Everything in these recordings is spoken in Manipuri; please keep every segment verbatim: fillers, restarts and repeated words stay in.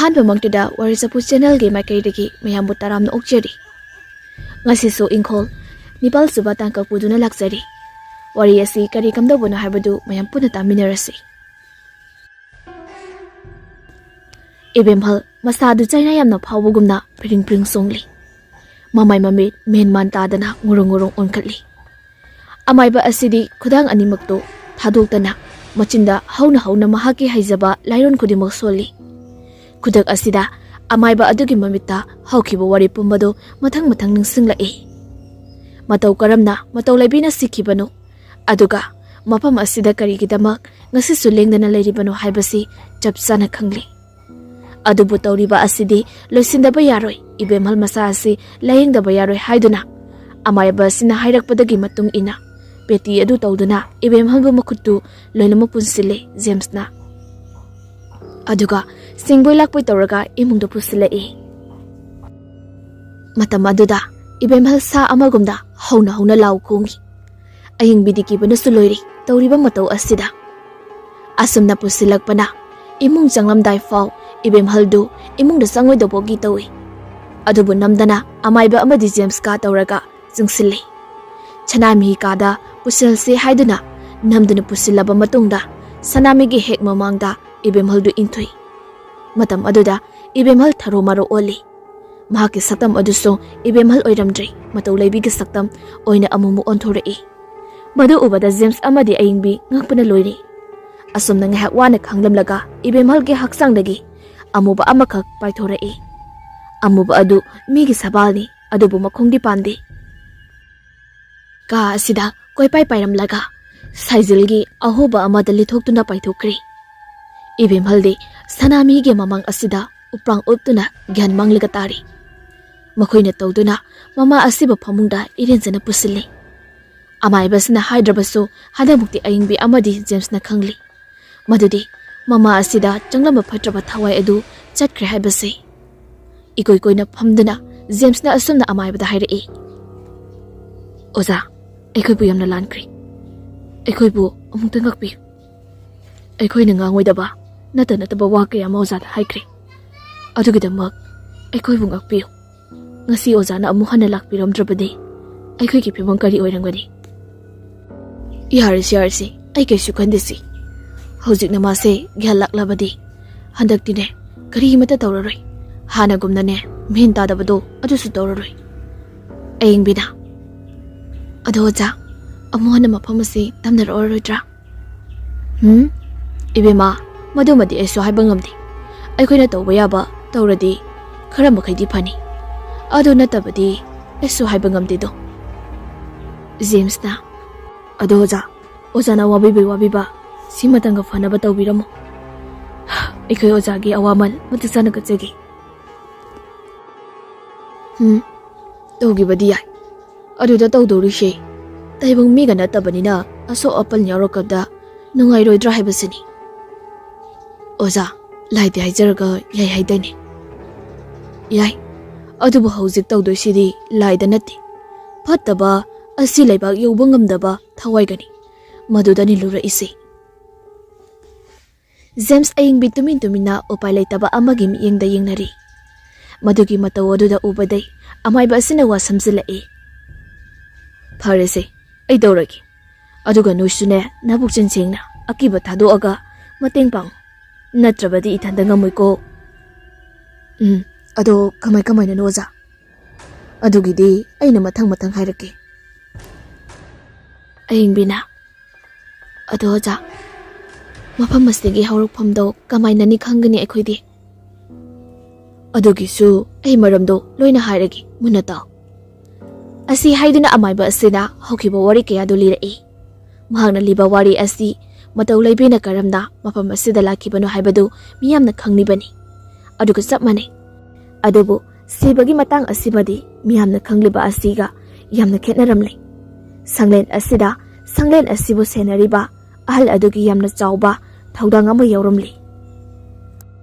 ꯑꯍꯥꯟꯕꯃꯛꯇꯗ ꯋꯥꯔꯤ ꯆꯐꯨ ꯆꯦꯅꯦꯜꯒꯤ ꯃꯥꯏꯀꯩꯗꯒꯤ ꯃꯌꯥꯝꯕꯨ ꯇꯔꯥꯝꯅ ꯑꯣꯛꯆꯔꯤ꯫ ꯉꯁꯤꯁꯨ ꯏꯪꯈꯣꯜ ꯅꯤꯄꯥꯜ ꯁꯨꯕ ꯇꯥꯡꯀꯛ ꯄꯨꯗꯨꯅ ꯂꯥꯛꯆꯔꯤ꯫ ꯋꯥꯔꯤ ꯑꯁꯤ ꯀꯔꯤ ꯀꯝꯗꯧꯕꯅꯣ ꯍꯥꯏꯕꯗꯨ ꯃꯌꯥꯝ ꯄꯨꯟꯅ ꯇꯥꯃꯤꯟꯅꯔꯁꯤ꯫ ꯏꯕꯦꯝꯍꯜ ꯃꯁꯥꯗꯨ ꯆꯩꯅꯥ ꯌꯥꯝꯅ ꯐꯥꯎꯕꯒꯨꯝꯅ ꯄ꯭ꯔꯤꯡ ꯄ꯭ꯔꯤꯡ ꯆꯣꯡꯂꯤ꯫ ꯃꯃꯥꯏ ꯃꯃꯤꯠ ꯃꯦꯟ ꯃꯥꯟ ꯇꯥꯗꯅ ꯉꯨꯔꯨꯡ ꯉꯨꯔꯨꯡ ꯑꯣꯟꯈꯠꯂꯤ꯫ ꯑꯃꯥꯏꯕ ꯑꯁꯤꯗꯤ ꯈꯨꯗꯥꯡ ꯑꯅꯤꯃꯛꯇꯨ ꯊꯥꯗꯣꯛꯇꯅ ꯃꯆꯤꯟꯗ ꯍꯧꯅ ꯍꯧꯅ ꯃꯍꯥꯛꯀꯤ ꯍꯩꯖꯕ ꯂꯥꯏꯔꯣꯟ ꯈꯨꯗꯤꯡꯃꯛ ꯁꯣꯜꯂꯤ꯫ ꯈꯨꯗꯛ ꯑꯁꯤꯗ ꯑꯃꯥꯏꯕ ꯑꯗꯨꯒꯤ ꯃꯃꯤꯠꯇ ꯍꯧꯈꯤꯕ ꯋꯥꯔꯤ ꯄꯨꯝꯕꯗꯨ ꯃꯊꯪ ꯃꯊꯪ ꯅꯤꯡꯁꯤꯡꯂꯛꯏ꯫ ꯃꯇꯧ ꯀꯔꯝꯅ ꯃꯇꯧ ꯂꯩꯕꯤꯅ ꯁꯤꯈꯤꯕꯅꯣ? ꯑꯗꯨꯒ ꯃꯐꯝ ꯑꯁꯤꯗ ꯀꯔꯤꯒꯤꯗꯃꯛ ꯉꯁꯤꯁꯨ ꯂꯦꯡꯗꯅ ꯂꯩꯔꯤꯕꯅꯣ ꯍꯥꯏꯕꯁꯤ ꯆꯞ ꯆꯥꯅ ꯈꯪꯂꯤ꯫ ꯑꯗꯨꯕꯨ ꯇꯧꯔꯤꯕ ꯑꯁꯤꯗꯤ ꯂꯣꯏꯁꯤꯟꯗꯕ ꯌꯥꯔꯣꯏ, ꯏꯕꯦꯝꯍꯜ ꯃꯁꯥ ꯑꯁꯤ ꯂꯥꯌꯦꯡꯗꯕ ꯌꯥꯔꯣꯏ ꯍꯥꯏꯗꯨꯅ ꯑꯃꯥꯏꯕ ꯑꯁꯤꯅ ꯍꯥꯏꯔꯛꯄꯗꯒꯤ ꯃꯇꯨꯡ ꯏꯟꯅ ꯄꯦꯇꯤ ꯑꯗꯨ ꯇꯧꯗꯨꯅ ꯏꯕꯦꯝꯍꯜꯕꯨ ꯃꯈꯨꯠꯇꯨ ꯂꯣꯏꯅꯃꯛ ꯄꯨꯟꯁꯤꯜꯂꯦ ꯖꯦꯝꯁꯅ꯫ ꯑꯗꯨꯒ ꯁꯦꯡꯕꯣꯏ ꯂꯥꯛꯄꯣꯏ ꯇꯧꯔꯒ ꯏꯃꯨꯡꯗ ꯄꯨꯁꯤꯜꯂꯛꯏ꯫ ꯃꯇꯝ ꯑꯗꯨꯗ ꯏꯕꯦꯝꯍꯜ ꯁꯥ ꯑꯃꯒꯨꯝꯗ ꯍꯧꯅ ꯍꯧꯅ ꯂꯥꯎ ꯈꯣꯡꯏ꯫ ꯑꯌꯤꯡꯕꯤꯗꯤ ꯀꯤꯕꯅꯁꯨ ꯂꯣꯏꯔꯦ ꯇꯧꯔꯤꯕ ꯃꯇꯧ ꯑꯁꯤꯗ꯫ ꯑꯁꯨꯝꯅ ꯄꯨꯁꯤꯜꯂꯛꯄꯅ ꯏꯃꯨꯡ ꯆꯪꯂꯝꯗꯥꯏ ꯐꯥꯎ ꯏꯕꯦꯝꯍꯜꯗꯨ ꯏꯃꯨꯡꯗ ꯆꯪꯉꯣꯏꯗꯧꯕꯒꯤ ꯇꯧꯏ꯫ ꯑꯗꯨꯕꯨ ꯅꯝꯗꯅ ꯑꯃꯥꯏꯕ ꯑꯃꯗꯤ ꯖꯦꯝꯁꯀ ꯇꯧꯔꯒ ꯆꯪꯁꯤꯜꯂꯤ꯫ ꯁꯅꯥꯃꯍꯤ ꯀꯥꯗ ꯄꯨꯁꯤꯜꯁꯤ ꯍꯥꯏꯗꯨꯅ ꯅꯝꯗꯨꯅ ꯄꯨꯁꯤꯜꯂꯕ ꯃꯇꯨꯡꯗ ꯁꯅꯥꯃꯍꯤꯒꯤ ꯍꯦꯛ ꯃꯃꯥꯡꯗ ꯏꯕꯦꯝꯍꯜꯗꯨ ꯏꯟꯊꯨꯏ꯫ ꯃꯇꯝ ꯑꯗꯨꯗ ꯏꯕꯦꯝꯍꯜ ꯊꯔꯣ ꯃꯔꯣ ꯑꯣꯜꯂꯤ꯫ ꯃꯍꯥꯛꯀꯤ ꯁꯛꯇꯝ ꯑꯗꯨꯁꯨ ꯏꯕꯦꯝꯍꯜ ꯑꯣꯏꯔꯝꯗ꯭ꯔꯦ, ꯃꯇꯧ ꯂꯩꯕꯤꯒꯤ ꯁꯛꯇꯝ ꯑꯣꯏꯅ ꯑꯃꯨꯛꯃꯨꯛ ꯑꯣꯟꯊꯣꯔꯛꯏ꯫ ꯃꯗꯨ ꯎꯕꯗ ꯖꯦꯝꯁ ꯑꯃꯗꯤ ꯑꯌꯤꯡꯕꯤ ꯉꯛꯄꯅ ꯂꯣꯏꯔꯦ꯫ ꯑꯁꯨꯝꯅ ꯉꯥꯏꯍꯥꯛ ꯋꯥꯅ ꯈꯥꯡꯂꯝꯂꯒ ꯏꯕꯦꯝꯍꯜꯒꯤ ꯍꯛꯆꯥꯡꯗꯒꯤ ꯑꯃꯨꯕ ꯑꯃꯈꯛ ꯄꯥꯏꯊꯣꯔꯛꯏ꯫ ꯑꯃꯨꯕ ꯑꯗꯨ ꯃꯤꯒꯤ ꯁꯕꯥꯜꯅꯤ, ꯑꯗꯨꯕꯨ ꯃꯈꯣꯡꯗꯤ ꯄꯥꯟꯗꯦ꯫ ꯀꯥ ꯑꯁꯤꯗ ꯀꯣꯏꯄꯥꯏ ꯄꯥꯏꯔꯝꯂꯒ ꯁꯥꯏꯖꯤꯜꯒꯤ ꯑꯍꯣꯕ ꯑꯃꯗ ꯂꯤꯊꯣꯛꯇꯨꯅ ꯄꯥꯏꯊꯣꯛꯈ꯭ꯔꯦ꯫ ꯏꯕꯦꯝꯍꯜꯗꯤ ꯁꯅꯥꯃꯍꯤꯒꯤ ꯃꯃꯥꯡ ꯑꯁꯤꯗ ꯎꯄ꯭ꯔꯥꯡ ꯎꯞꯇꯨꯅ ꯒ꯭ꯌꯥꯟ ꯃꯥꯡꯂꯒ ꯇꯥꯔꯤ꯫ ꯃꯈꯣꯏꯅ ꯇꯧꯗꯨꯅ ꯃꯃꯥ ꯑꯁꯤꯕꯨ ꯐꯃꯨꯡꯗ ꯏꯔꯦꯟꯖꯅ ꯄꯨꯁꯤꯜꯂꯤ꯫ ꯑꯃꯥꯏꯕꯁꯤꯅ ꯍꯥꯏꯗ꯭ꯔꯕꯁꯨ ꯍꯟꯗꯛꯃꯨꯛꯇꯤ ꯑꯌꯤꯡꯕꯤ ꯑꯃꯗꯤ ꯖꯦꯝꯁꯅ ꯈꯪꯂꯤ꯫ ꯃꯗꯨꯗꯤ ꯃꯃꯥ ꯑꯁꯤꯗ ꯆꯪꯂꯝꯕ ꯐꯠꯇ꯭ꯔꯕ ꯊꯋꯥꯏ ꯑꯗꯨ ꯆꯠꯈ꯭ꯔꯦ ꯍꯥꯏꯕꯁꯤ꯫ ꯏꯀꯣꯏ ꯀꯣꯏꯅ ꯐꯝꯗꯨꯅ ꯖꯦꯝꯁꯅ ꯑꯁꯨꯝꯅ ꯑꯃꯥꯏꯕꯗ ꯍꯥꯏꯔꯛꯏ, "ꯑꯣꯖꯥ, ꯑꯩꯈꯣꯏꯕꯨ ꯌꯥꯝꯅ ꯂꯥꯟꯈ꯭ꯔꯦ꯫ ꯑꯩꯈꯣꯏꯕꯨ ꯑꯃꯨꯛꯇ ꯉꯥꯛꯄꯤꯌꯨ꯫ ꯑꯩꯈꯣꯏꯅ ꯉꯥꯡꯉꯣꯏꯗꯕ ꯅꯠꯇ ꯅꯠꯇꯕ ꯋꯥ ꯀꯌꯥ ꯑꯃ ꯑꯣꯖꯥꯗ ꯍꯥꯏꯈ꯭ꯔꯦ꯫ ꯑꯗꯨꯒꯤꯗꯃꯛ ꯑꯩꯈꯣꯏꯕꯨ ꯉꯥꯛꯄꯤꯌꯨ꯫ ꯉꯁꯤ ꯑꯣꯖꯥꯅ ꯑꯃꯨꯛ ꯍꯟꯅ ꯂꯥꯛꯄꯤꯔꯝꯗ꯭ꯔꯕꯗꯤ ꯑꯩꯈꯣꯏꯒꯤ ꯐꯤꯕꯝ ꯀꯔꯤ ꯑꯣꯏꯔꯝꯒꯅꯤ? ꯌꯥꯔꯁꯤ, ꯌꯥꯔꯁꯤ, ꯑꯩ ꯀꯩꯁꯨ ꯈꯟꯗꯦꯁꯤ꯫ ꯍꯧꯖꯤꯛꯅ ꯃꯥꯁꯦ ꯒ꯭ꯌꯥꯟ ꯂꯥꯛꯂꯕꯗꯤ ꯍꯟꯗꯛꯇꯤꯅꯦ ꯀꯔꯤꯃꯠꯇ ꯇꯧꯔꯔꯣꯏ꯫ ꯍꯥꯟꯅꯒꯨꯝꯅꯅꯦ ꯃꯦꯟ ꯇꯥꯗꯕꯗꯣ ꯑꯗꯨꯁꯨ ꯇꯧꯔꯔꯣꯏ꯫ ꯑꯌꯤꯡꯕꯤꯅ, "ꯑꯗꯣ ꯑꯣꯖꯥ, ꯑꯃꯨꯛ ꯍꯟꯅ ꯃꯐꯝ ꯑꯁꯤ ꯇꯝꯅꯔꯛꯑꯔꯣꯏꯗ꯭ꯔꯥ?" "ꯍꯨꯝ? ꯏꯕꯦꯝꯃ, ꯃꯗꯨꯃꯗꯤ ꯑꯩꯁꯨ ꯍꯥꯏꯕ ꯉꯝꯗꯦ꯫ ꯑꯩꯈꯣꯏꯅ ꯇꯧꯕ ꯌꯥꯕ ꯇꯧꯔꯗꯤ ꯈꯔ ꯃꯈꯩꯗꯤ ꯐꯅꯤ꯫ ꯑꯗꯨ ꯅꯠꯇꯕꯗꯤ ꯑꯩꯁꯨ ꯍꯥꯏꯕ ꯉꯝꯗꯦꯗꯣ꯫" ꯖꯦꯝꯁꯅ, "ꯑꯗꯣ ꯑꯣꯖꯥ, ꯑꯣꯖꯥꯅ ꯋꯥꯕꯤꯕꯩ ꯋꯥꯕꯤꯕ ꯁꯤꯃꯇꯪꯒ ꯐꯅꯕ ꯇꯧꯕꯤꯔꯝꯃꯣ꯫ ꯑꯩꯈꯣꯏ ꯑꯣꯖꯥꯒꯤ ꯑꯋꯥꯃꯜ ꯃꯇꯤꯛ ꯆꯥꯅ ꯀꯠꯆꯒꯦ꯫" "ꯎꯝ, ꯇꯧꯈꯤꯕꯗꯤ ꯌꯥꯏ꯫ ꯑꯗꯨꯗ ꯇꯧꯗꯧꯔꯤꯁꯦ ꯇꯥꯏꯕꯪ ꯃꯤꯒ ꯅꯠꯇꯕꯅꯤꯅ ꯑꯁꯣꯛ ꯑꯄꯟ ꯌꯥꯎꯔꯛꯀꯗ ꯅꯨꯡꯉꯥꯏꯔꯣꯏꯗ꯭ꯔꯥ ꯍꯥꯏꯕꯁꯤꯅꯤ꯫" "ꯑꯣꯖꯥ, ꯂꯥꯏꯗꯤ ꯍꯥꯏꯖꯔꯒ ꯌꯥꯏ ꯍꯥꯏꯗꯥꯏꯅꯦ?" "ꯌꯥꯏ, ꯑꯗꯨꯕꯨ ꯍꯧꯖꯤꯛ ꯇꯧꯗꯣꯏꯁꯤꯗꯤ ꯂꯥꯏꯗ ꯅꯠꯇꯦ꯫ ꯐꯠꯇꯕ ꯑꯁꯤ ꯂꯩꯕꯥꯛ ꯌꯧꯕ ꯉꯝꯗꯕ ꯊꯋꯥꯏꯒꯅꯤ꯫ ꯃꯗꯨꯗꯅꯤ ꯂꯨꯔꯛꯏꯁꯦ꯫" ꯖꯦꯝꯁ ꯑꯌꯤꯡꯕꯤ ꯇꯨꯃꯤꯟ ꯇꯨꯃꯤꯟꯅ ꯎꯄꯥꯏ ꯂꯩꯇꯕ ꯑꯃꯒꯤ ꯃꯤꯠꯌꯦꯡꯗ ꯌꯦꯡꯅꯔꯤ꯫ ꯃꯗꯨꯒꯤ ꯃꯇꯧ ꯑꯗꯨꯗ ꯎꯕꯗꯩ ꯑꯃꯥꯏꯕ ꯑꯁꯤꯅ ꯋꯥ ꯁꯝꯖꯤꯜꯂꯛꯏ꯫ "ꯐꯔꯦꯁꯦ, ꯑꯩ ꯇꯧꯔꯒꯦ꯫ ꯑꯗꯨꯒ ꯅꯣꯏꯁꯨꯅꯦ, ꯅꯕꯨꯛꯆꯦꯜ ꯁꯦꯡꯅ ꯑꯀꯤꯕ ꯊꯥꯗꯣꯛꯑꯒ ꯃꯇꯦꯡ ꯄꯥꯡꯉꯨ꯫ ꯅꯠꯇ꯭ꯔꯕꯗꯤ ꯏꯊꯟꯗ ꯉꯝꯃꯣꯏꯀꯣ꯫" "ꯎꯝ, ꯑꯗꯣ ꯀꯃꯥꯏ ꯀꯃꯥꯏꯅꯅꯣ ꯑꯣꯖꯥ? ꯑꯗꯨꯒꯤꯗꯤ ꯑꯩꯅ ꯃꯊꯪ ꯃꯊꯪ ꯍꯥꯏꯔꯛꯀꯦ꯫" ꯑꯌꯤꯡꯕꯤꯅ, "ꯑꯗꯣ ꯑꯣꯖꯥ, ꯃꯐꯝ ꯑꯁꯤꯒꯤ ꯍꯧꯔꯛꯐꯝꯗꯣ ꯀꯃꯥꯏꯅꯅꯤ ꯈꯪꯒꯅꯤ ꯑꯩꯈꯣꯏꯗꯤ?" "ꯑꯗꯨꯒꯤꯁꯨ ꯑꯩ ꯃꯔꯝꯗꯣ ꯂꯣꯏꯅ ꯍꯥꯏꯔꯒꯦ, ꯃꯨꯟꯅ ꯇꯥꯎ꯫" ꯑꯁꯤ ꯍꯥꯏꯗꯨꯅ ꯑꯃꯥꯏꯕ ꯑꯁꯤꯅ ꯍꯧꯈꯤꯕ ꯋꯥꯔꯤ ꯀꯌꯥꯗꯨ ꯂꯤꯔꯛꯏ꯫ ꯃꯍꯥꯛꯅ ꯂꯤꯕ ꯋꯥꯔꯤ ꯑꯁꯤ ꯃꯇꯧ ꯂꯩꯕꯤꯅ ꯀꯔꯝꯅ ꯃꯐꯝ ꯑꯁꯤꯗ ꯂꯥꯛꯈꯤꯕꯅꯣ ꯍꯥꯏꯕꯗꯨ ꯃꯤꯌꯥꯝꯅ ꯈꯪꯂꯤꯕꯅꯤ꯫ ꯑꯗꯨꯒ ꯆꯞ ꯃꯥꯟꯅꯩ꯫ ꯑꯗꯨꯕꯨ ꯁꯤꯕꯒꯤ ꯃꯇꯥꯡ ꯑꯁꯤꯃꯗꯤ ꯃꯤꯌꯥꯝꯅ ꯈꯪꯂꯤꯕ ꯑꯁꯤꯒ ꯌꯥꯝꯅ ꯈꯦꯠꯅꯔꯝꯂꯦ꯫ ꯁꯪꯂꯦꯟ ꯑꯁꯤꯗ ꯁꯪꯂꯦꯟ ꯑꯁꯤꯕꯨ ꯁꯦꯟꯅꯔꯤꯕ ꯑꯍꯜ ꯑꯗꯨꯒꯤ ꯌꯥꯝꯅ ꯆꯥꯎꯕ ꯊꯧꯗꯥꯡ ꯑꯃ ꯌꯥꯎꯔꯝꯂꯤ꯫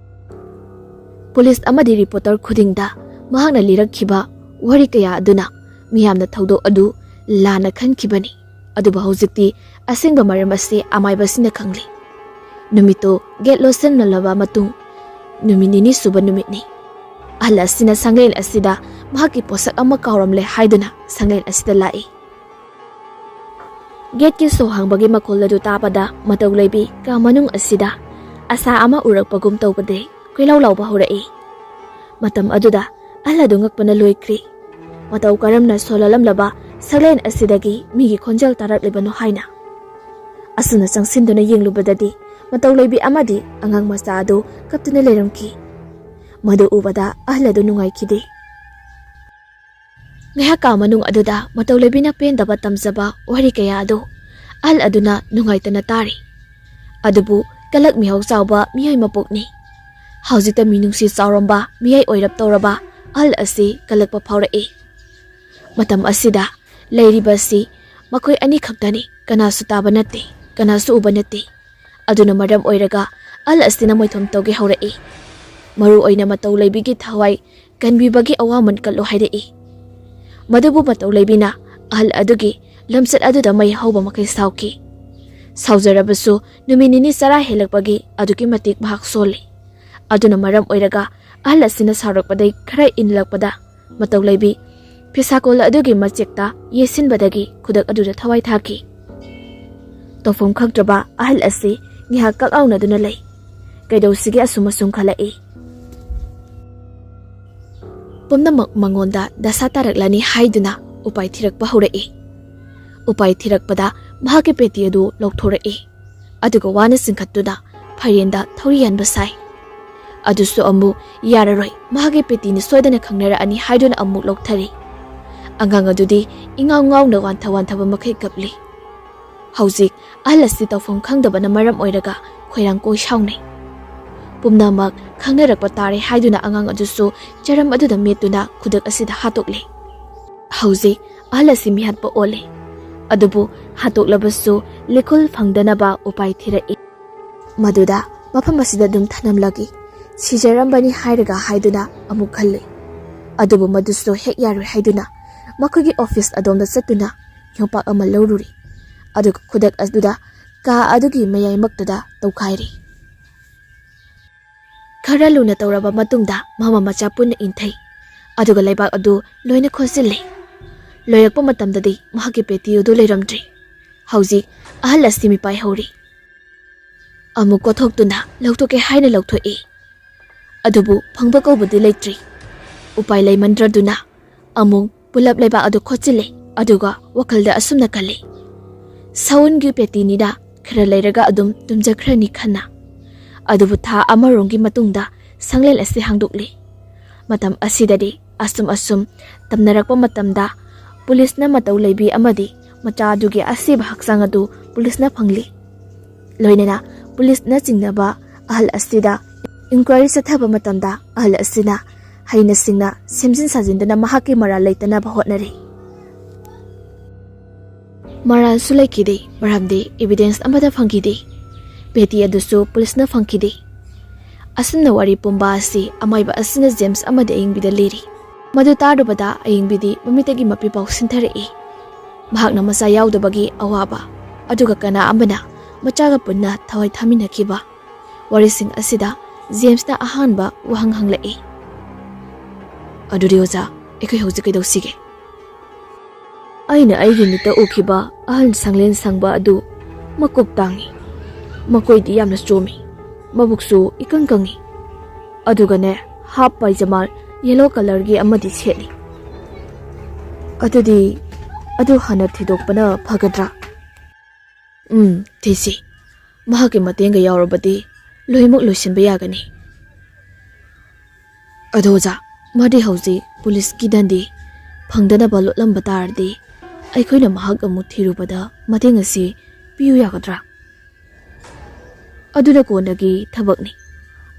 ꯄꯨꯂꯤꯁ ꯑꯃꯗꯤ ꯔꯤꯄꯣꯔꯇꯔ ꯈꯨꯗꯤꯡꯗ ꯃꯍꯥꯛꯅ ꯂꯤꯔꯛꯈꯤꯕ ꯋꯥꯔꯤ ꯀꯌꯥ ꯑꯗꯨꯅ ꯃꯤꯌꯥꯝꯅ ꯊꯧꯗꯣꯛ ꯑꯗꯨ ꯂꯥꯟꯅ ꯈꯟꯈꯤꯕꯅꯤ꯫ ꯑꯗꯨꯕꯨ ꯍꯧꯖꯤꯛꯇꯤ ꯑꯁꯦꯡꯕ ꯃꯔꯝ ꯑꯁꯤ ꯑꯃꯥꯏꯕꯁꯤꯅ ꯈꯪꯂꯤ꯫ ꯅꯨꯃꯤꯠꯇꯨ ꯒꯦꯠ ꯂꯣꯠꯁꯤꯟꯅꯂꯕ ꯃꯇꯨꯡ, ꯅꯨꯃꯤꯠ ꯅꯤꯅꯤ ꯁꯨꯕ ꯅꯨꯃꯤꯠꯅꯤ꯫ ꯑꯍꯜ ꯑꯁꯤꯅ ꯁꯪꯂꯦꯟ ꯑꯁꯤꯗ ꯃꯍꯥꯛꯀꯤ ꯄꯣꯠꯁꯛ ꯑꯃ ꯀꯥꯎꯔꯝꯂꯦ ꯍꯥꯏꯗꯨꯅ ꯁꯪꯂꯦꯟ ꯑꯁꯤꯗ ꯂꯥꯛꯏ꯫ ꯒꯦꯠꯀꯤ ꯁꯣ ꯍꯥꯡꯕꯒꯤ ꯃꯈꯣꯜ ꯑꯗꯨ ꯇꯥꯕꯗ ꯃꯇꯧ ꯂꯩꯕꯤ ꯀꯥ ꯃꯅꯨꯡ ꯑꯁꯤꯗ ꯑꯁꯥ ꯑꯃ ꯎꯔꯛꯄꯒꯨꯝ ꯇꯧꯕꯗꯩ ꯀꯣꯏꯂꯥꯎ ꯂꯥꯎꯕ ꯍꯧꯔꯛꯏ꯫ ꯃꯇꯝ ꯑꯗꯨꯗ ꯑꯍꯜ ꯑꯗꯨ ꯉꯛꯄꯅ ꯂꯣꯏꯈ꯭ꯔꯤ꯫ ꯃꯇꯧ ꯀꯔꯝꯅ ꯁꯣꯜꯂꯜꯂꯝꯂꯕ ꯁꯛꯂꯦꯟ ꯑꯁꯤꯗꯒꯤ ꯃꯤꯒꯤ ꯈꯣꯟꯖꯦꯜ ꯇꯥꯔꯛꯂꯤꯕꯅꯣ ꯍꯥꯏꯅ꯫ ꯑꯁꯨꯝꯅ ꯆꯪꯁꯤꯟꯗꯨꯅ ꯌꯦꯡꯂꯨꯕꯗꯗꯤ ꯃꯇꯧ ꯂꯩꯕꯤ ꯑꯃꯗꯤ ꯑꯉꯥꯡ ꯃꯆꯥ ꯑꯗꯨ ꯀꯞꯇꯨꯅ ꯂꯩꯔꯝꯈꯤ꯫ ꯃꯗꯨ ꯎꯕꯗ ꯑꯍꯜ ꯑꯗꯨ ꯅꯨꯡꯉꯥꯏꯈꯤꯗꯦ꯫ ꯉꯥꯏꯍꯥꯛ ꯀꯥ ꯃꯅꯨꯡ ꯑꯗꯨꯗ ꯃꯇꯧ ꯂꯩꯕꯤꯅ ꯄꯦꯟꯗꯕ ꯇꯝꯖꯕ ꯋꯥꯔꯤ ꯀꯌꯥ ꯑꯗꯨ ꯑꯍꯜ ꯑꯗꯨꯅ ꯅꯨꯡꯉꯥꯏꯇꯅ ꯇꯥꯔꯤ꯫ ꯑꯗꯨꯕꯨ ꯀꯂꯛ ꯃꯤꯍꯧ ꯆꯥꯎꯕ ꯃꯤꯑꯣꯏ ꯃꯄꯣꯛꯅꯤ꯫ ꯍꯧꯖꯤꯛꯇ ꯃꯤꯅꯨꯡꯁꯤ ꯆꯥꯎꯔꯝꯕ ꯃꯤꯑꯣꯏ ꯑꯣꯏꯔꯞ ꯇꯧꯔꯕ ꯑꯍꯜ ꯑꯁꯤ ꯀꯂꯛꯄ ꯐꯥꯎꯔꯛꯏ꯫ ꯃꯇꯝ ꯑꯁꯤꯗ ꯂꯩꯔꯤꯕ ꯑꯁꯤ ꯃꯈꯣꯏ ꯑꯅꯤꯈꯛꯇꯅꯤ, ꯀꯅꯥꯁꯨ ꯇꯥꯕ ꯅꯠꯇꯦ, ꯀꯅꯥꯁꯨ ꯎꯕ ꯅꯠꯇꯦ꯫ ꯑꯗꯨꯅ ꯃꯔꯝ ꯑꯣꯏꯔꯒ ꯑꯍꯜ ꯑꯁꯤꯅ ꯃꯣꯏꯊꯣꯝ ꯇꯧꯒꯦ ꯍꯧꯔꯛꯏ꯫ ꯃꯔꯨ ꯑꯣꯏꯅ ꯃꯇꯧ ꯂꯩꯕꯤꯒꯤ ꯊꯋꯥꯏ ꯀꯟꯕꯤꯕꯒꯤ ꯑꯋꯥꯃꯟ ꯀꯜꯂꯨ ꯍꯥꯏꯔꯛꯏ꯫ ꯃꯗꯨꯕꯨ ꯃꯇꯧ ꯂꯩꯕꯤꯅ ꯑꯍꯜ ꯑꯗꯨꯒꯤ ꯂꯝꯆꯠ ꯑꯗꯨꯗ ꯃꯩ ꯍꯧꯕ ꯃꯈꯩ ꯁꯥꯎꯈꯤ꯫ ꯁꯥꯎꯖꯔꯕꯁꯨ ꯅꯨꯃꯤꯠ ꯅꯤꯅꯤ ꯆꯔꯥ ꯍꯦꯜꯂꯛꯄꯒꯤ ꯑꯗꯨꯛꯀꯤ ꯃꯇꯤꯛ ꯃꯍꯥꯛ ꯁꯣꯜꯂꯤ꯫ ꯑꯗꯨꯅ ꯃꯔꯝ ꯑꯣꯏꯔꯒ ꯑꯍꯜ ꯑꯁꯤꯅ ꯁꯥꯎꯔꯛꯄꯗꯩ ꯈꯔ ꯏꯟꯂꯛꯄꯗ ꯃꯇꯧ ꯂꯩꯕꯤ ꯐꯤꯁꯥꯀꯣꯜ ꯑꯗꯨꯒꯤ ꯃꯆꯦꯛꯇ ꯌꯦꯠꯁꯤꯟꯕꯗꯒꯤ ꯈꯨꯗꯛ ꯑꯗꯨꯗ ꯊꯋꯥꯏ ꯊꯥꯈꯤ꯫ ꯇꯧꯐꯝ ꯈꯪꯗ꯭ꯔꯕ ꯑꯍꯜ ꯑꯁꯤ ꯉꯥꯏꯍꯥꯛ ꯀꯛ ꯂꯥꯎꯅꯗꯨꯅ ꯂꯩ꯫ ꯀꯩꯗꯧꯁꯤꯒꯦ ꯑꯁꯨꯝ ꯑꯁꯨꯝ ꯈꯜꯂꯛꯏ꯫ ꯄꯨꯝꯅꯃꯛ ꯃꯉꯣꯟꯗ ꯗꯁꯥ ꯇꯥꯔꯛꯂꯅꯤ ꯍꯥꯏꯗꯨꯅ ꯎꯄꯥꯏ ꯊꯤꯔꯛꯄ ꯍꯧꯔꯛꯏ꯫ ꯎꯄꯥꯏ ꯊꯤꯔꯛꯄꯗ ꯃꯍꯥꯛꯀꯤ ꯄꯦꯇꯤ ꯑꯗꯨ ꯂꯧꯊꯣꯔꯛꯏ꯫ ꯑꯗꯨꯒ ꯋꯥꯅ ꯆꯤꯡꯈꯠꯇꯨꯅ ꯐꯥꯏꯔꯦꯟꯗ ꯊꯧꯔꯤ ꯌꯥꯟꯕ ꯁꯥꯏ꯫ ꯑꯗꯨꯁꯨ ꯑꯃꯨꯛ ꯌꯥꯔꯔꯣꯏ, ꯃꯍꯥꯛꯀꯤ ꯄꯦꯇꯤꯅ ꯁꯣꯏꯗꯅ ꯈꯪꯅꯔꯛꯑꯅꯤ ꯍꯥꯏꯗꯨꯅ ꯑꯃꯨꯛ ꯂꯧꯊꯔꯤ꯫ ꯑꯉꯥꯡ ꯑꯗꯨꯗꯤ ꯏꯉꯥꯎ ꯉꯥꯎꯅ ꯋꯥꯟꯊ ꯋꯥꯟꯊꯕ ꯃꯈꯩ ꯀꯞꯂꯤ꯫ ꯍꯧꯖꯤꯛ ꯑꯍꯜ ꯑꯁꯤ ꯇꯧꯐꯝ ꯈꯪꯗꯕꯅ ꯃꯔꯝ ꯑꯣꯏꯔꯒ ꯈꯣꯏꯔꯥꯡ ꯀꯣꯏ ꯁꯥꯎꯅꯩ꯫ ꯄꯨꯝꯅꯃꯛ ꯈꯪꯅꯔꯛꯄ ꯇꯥꯔꯦ ꯍꯥꯏꯗꯨꯅ ꯑꯉꯥꯡ ꯑꯗꯨꯁꯨ ꯆꯔꯝ ꯑꯗꯨꯗ ꯃꯦꯠꯇꯨꯅ ꯈꯨꯗꯛ ꯑꯁꯤꯗ ꯍꯥꯠꯇꯣꯛꯂꯦ꯫ ꯍꯧꯖꯤꯛ ꯑꯍꯜ ꯑꯁꯤ ꯃꯤꯍꯥꯠꯄ ꯑꯣꯜꯂꯦ꯫ ꯑꯗꯨꯕꯨ ꯍꯥꯠꯇꯣꯛꯂꯕꯁꯨ ꯂꯤꯈꯨꯜ ꯐꯪꯗꯅꯕ ꯎꯄꯥꯏ ꯊꯤꯔꯛꯏ꯫ ꯃꯗꯨꯗ ꯃꯐꯝ ꯑꯁꯤꯗ ꯑꯗꯨꯝ ꯊꯅꯝꯂꯒꯦ, ꯁꯤꯖꯔꯝꯕꯅꯤ ꯍꯥꯏꯔꯒ ꯍꯥꯏꯗꯨꯅ ꯑꯃꯨꯛ ꯈꯜꯂꯤ꯫ ꯑꯗꯨꯕꯨ ꯃꯗꯨꯁꯨ ꯍꯦꯛ ꯌꯥꯔꯣꯏ ꯍꯥꯏꯗꯨꯅ ꯃꯈꯣꯏꯒꯤ ꯑꯣꯐꯤꯁ ꯑꯗꯣꯝꯗ ꯆꯠꯇꯨꯅ ꯌꯣꯝꯄꯥꯛ ꯑꯃ ꯂꯧꯔꯨꯔꯤ꯫ ꯑꯗꯨꯒ ꯈꯨꯗꯛ ꯑꯗꯨꯗ ꯀꯥ ꯑꯗꯨꯒꯤ ꯃꯌꯥꯏꯃꯛꯇꯨꯗ ꯇꯧꯈꯥꯏꯔꯤ꯫ ꯈꯔ ꯂꯨꯅ ꯇꯧꯔꯕ ꯃꯇꯨꯡꯗ ꯃꯃꯥ ꯃꯆꯥ ꯄꯨꯟꯅ ꯏꯟꯊꯩ꯫ ꯑꯗꯨꯒ ꯂꯩꯕꯥꯛ ꯑꯗꯨ ꯂꯣꯏꯅ ꯈꯣꯠꯆꯤꯜꯂꯤ꯫ ꯂꯣꯏꯔꯛꯄ ꯃꯇꯝꯗꯗꯤ ꯃꯍꯥꯛꯀꯤ ꯄꯦꯇꯤ ꯑꯗꯨ ꯂꯩꯔꯝꯗ꯭ꯔꯦ꯫ ꯍꯧꯖꯤꯛ ꯑꯍꯜ ꯑꯁꯤ ꯃꯤꯄꯥꯏ ꯍꯧꯔꯤ꯫ ꯑꯃꯨꯛ ꯀꯣꯊꯣꯛꯇꯨꯅ ꯂꯧꯊꯣꯛꯀꯦ ꯍꯥꯏꯅ ꯂꯧꯊꯣꯛꯏ꯫ ꯑꯗꯨꯕꯨ ꯐꯪꯕ ꯀꯧꯕꯗꯤ ꯂꯩꯇ꯭ꯔꯤ꯫ ꯎꯄꯥꯏ ꯂꯩꯃꯟꯗ꯭ꯔꯗꯨꯅ ꯑꯃꯨꯛ ꯄꯨꯂꯞ ꯂꯩꯕꯥꯛ ꯑꯗꯨ ꯈꯣꯠꯆꯤꯜꯂꯦ꯫ ꯑꯗꯨꯒ ꯋꯥꯈꯜꯗ ꯑꯁꯨꯝꯅ ꯈꯜꯂꯤ, "ꯁꯎꯟꯒꯤ ꯄꯦꯇꯤꯅꯤꯗ, ꯈꯔ ꯂꯩꯔꯒ ꯑꯗꯨꯝ ꯇꯨꯝꯖꯈ꯭ꯔꯅꯤ" ꯈꯟꯅ꯫ ꯑꯗꯨꯕꯨ ꯊꯥ ꯑꯃꯔꯣꯝꯒꯤ ꯃꯇꯨꯡꯗ ꯁꯪꯂꯦꯟ ꯑꯁꯤ ꯍꯥꯡꯗꯣꯛꯂꯤ꯫ ꯃꯇꯝ ꯑꯁꯤꯗꯗꯤ ꯑꯁꯨꯝ ꯑꯁꯨꯝ ꯇꯝꯅꯔꯛꯄ ꯃꯇꯝꯗ ꯄꯨꯂꯤꯁꯅ ꯃꯇꯧ ꯂꯩꯕꯤ ꯑꯃꯗꯤ ꯃꯆꯥ ꯑꯗꯨꯒꯤ ꯑꯁꯤꯕ ꯍꯛꯆꯥꯡ ꯑꯗꯨ ꯄꯨꯂꯤꯁꯅ ꯐꯪꯂꯤ꯫ ꯂꯣꯏꯅꯅ ꯄꯨꯂꯤꯁꯅ ꯆꯤꯡꯅꯕ ꯑꯍꯜ ꯑꯁꯤꯗ ꯏꯟꯀ꯭ꯋꯥꯏꯔꯤ ꯆꯠꯊꯕ ꯃꯇꯝꯗ ꯑꯍꯜ ꯑꯁꯤꯅ ꯍꯩꯅ ꯁꯤꯡꯅ ꯁꯦꯝꯖꯤꯟ ꯁꯥꯖꯤꯟꯗꯨꯅ ꯃꯍꯥꯛꯀꯤ ꯃꯔꯥꯜ ꯂꯩꯇꯅꯕ ꯍꯣꯠꯅꯔꯤ꯫ ꯃꯔꯥꯜꯁꯨ ꯂꯩꯈꯤꯗꯦ, ꯃꯔꯝꯗꯤ ꯏꯕꯤꯗꯦꯟꯁ ꯑꯃꯠꯇ ꯐꯪꯈꯤꯗꯦ꯫ ꯄꯦꯇꯤ ꯑꯗꯨꯁꯨ ꯄꯨꯂꯤꯁꯅ ꯐꯪꯈꯤꯗꯦ꯫ ꯑꯁꯨꯝꯅ ꯋꯥꯔꯤ ꯄꯨꯝꯕ ꯑꯁꯤ ꯑꯃꯥꯏꯕ ꯑꯁꯤꯅ ꯖꯦꯝꯁ ꯑꯃꯗꯤ ꯑꯌꯤꯡꯕꯤꯗ ꯂꯤꯔꯤ꯫ ꯃꯗꯨ ꯇꯥꯔꯨꯕꯗ ꯑꯌꯤꯡꯕꯤꯗꯤ ꯃꯃꯤꯠꯇꯒꯤ ꯃꯄꯤ ꯄꯥꯎ ꯁꯤꯟꯊꯔꯛꯏ꯫ ꯃꯍꯥꯛꯅ ꯃꯆꯥ ꯌꯥꯎꯗꯕꯒꯤ ꯑꯋꯥꯕ, ꯑꯗꯨꯒ ꯀꯅꯥ ꯑꯃꯅ ꯃꯆꯥꯒ ꯄꯨꯟꯅ ꯊꯋꯥꯏ ꯊꯥꯃꯤꯟꯅꯈꯤꯕ ꯋꯥꯔꯤꯁꯤꯡ ꯑꯁꯤꯗ ꯖꯦꯝꯁꯅ ꯑꯍꯥꯟꯕ ꯋꯥꯍꯪ ꯍꯪꯂꯛꯏ꯫ "ꯑꯗꯨꯗꯤ ꯑꯣꯖꯥ, ꯑꯩꯈꯣꯏ ꯍꯧꯖꯤꯛ ꯀꯩꯗꯧꯁꯤꯒꯦ?" "ꯑꯩꯅ ꯑꯩꯒꯤ ꯃꯤꯠꯇ ꯎꯈꯤꯕ ꯑꯍꯜ ꯁꯪꯂꯦꯟ ꯁꯪꯕ ꯑꯗꯨ ꯃꯀꯣꯛ ꯇꯥꯡꯏ꯫ ꯃꯈꯣꯏꯗꯤ ꯌꯥꯝꯅ ꯆꯣꯝꯃꯤ꯫ ꯃꯕꯨꯛꯁꯨ ꯏꯀꯪ ꯀꯪꯏ꯫ ꯑꯗꯨꯒꯅꯦ, ꯍꯥꯞ ꯄꯥꯏꯖꯃꯥ ꯌꯦꯂꯣ ꯀꯂꯔꯒꯤ ꯑꯃꯗꯤ ꯁꯦꯠꯂꯤ꯫ ꯑꯗꯨꯗꯤ ꯑꯗꯨ ꯍꯥꯟꯅ ꯊꯤꯗꯣꯛꯄꯅ ꯐꯒꯗ꯭ꯔꯥ?" "ꯎꯝ, ꯊꯤꯁꯤ꯫ ꯃꯍꯥꯛꯀꯤ ꯃꯇꯦꯡꯒ ꯌꯥꯎꯔꯕꯗꯤ ꯂꯣꯏꯅꯃꯛ ꯂꯣꯏꯁꯤꯟꯕ ꯌꯥꯒꯅꯤ꯫ ꯑꯗꯣ ꯑꯣꯖꯥ, ꯃꯥꯗꯤ ꯍꯧꯖꯤꯛ ꯄꯨꯂꯤꯁꯀꯤ ꯗꯟꯗꯤ ꯐꯪꯗꯅꯕ ꯂꯣꯠꯂꯝꯕ ꯇꯥꯔꯗꯤ ꯑꯩꯈꯣꯏꯅ ꯃꯍꯥꯛ ꯑꯃꯨꯛ ꯊꯤꯔꯨꯕꯗ ꯃꯇꯦꯡ ꯑꯁꯤ ꯄꯤꯌꯨ ꯌꯥꯒꯗ꯭ꯔꯥ?" "ꯑꯗꯨꯅ ꯀꯣꯟꯅꯒꯤ ꯊꯕꯛꯅꯤ꯫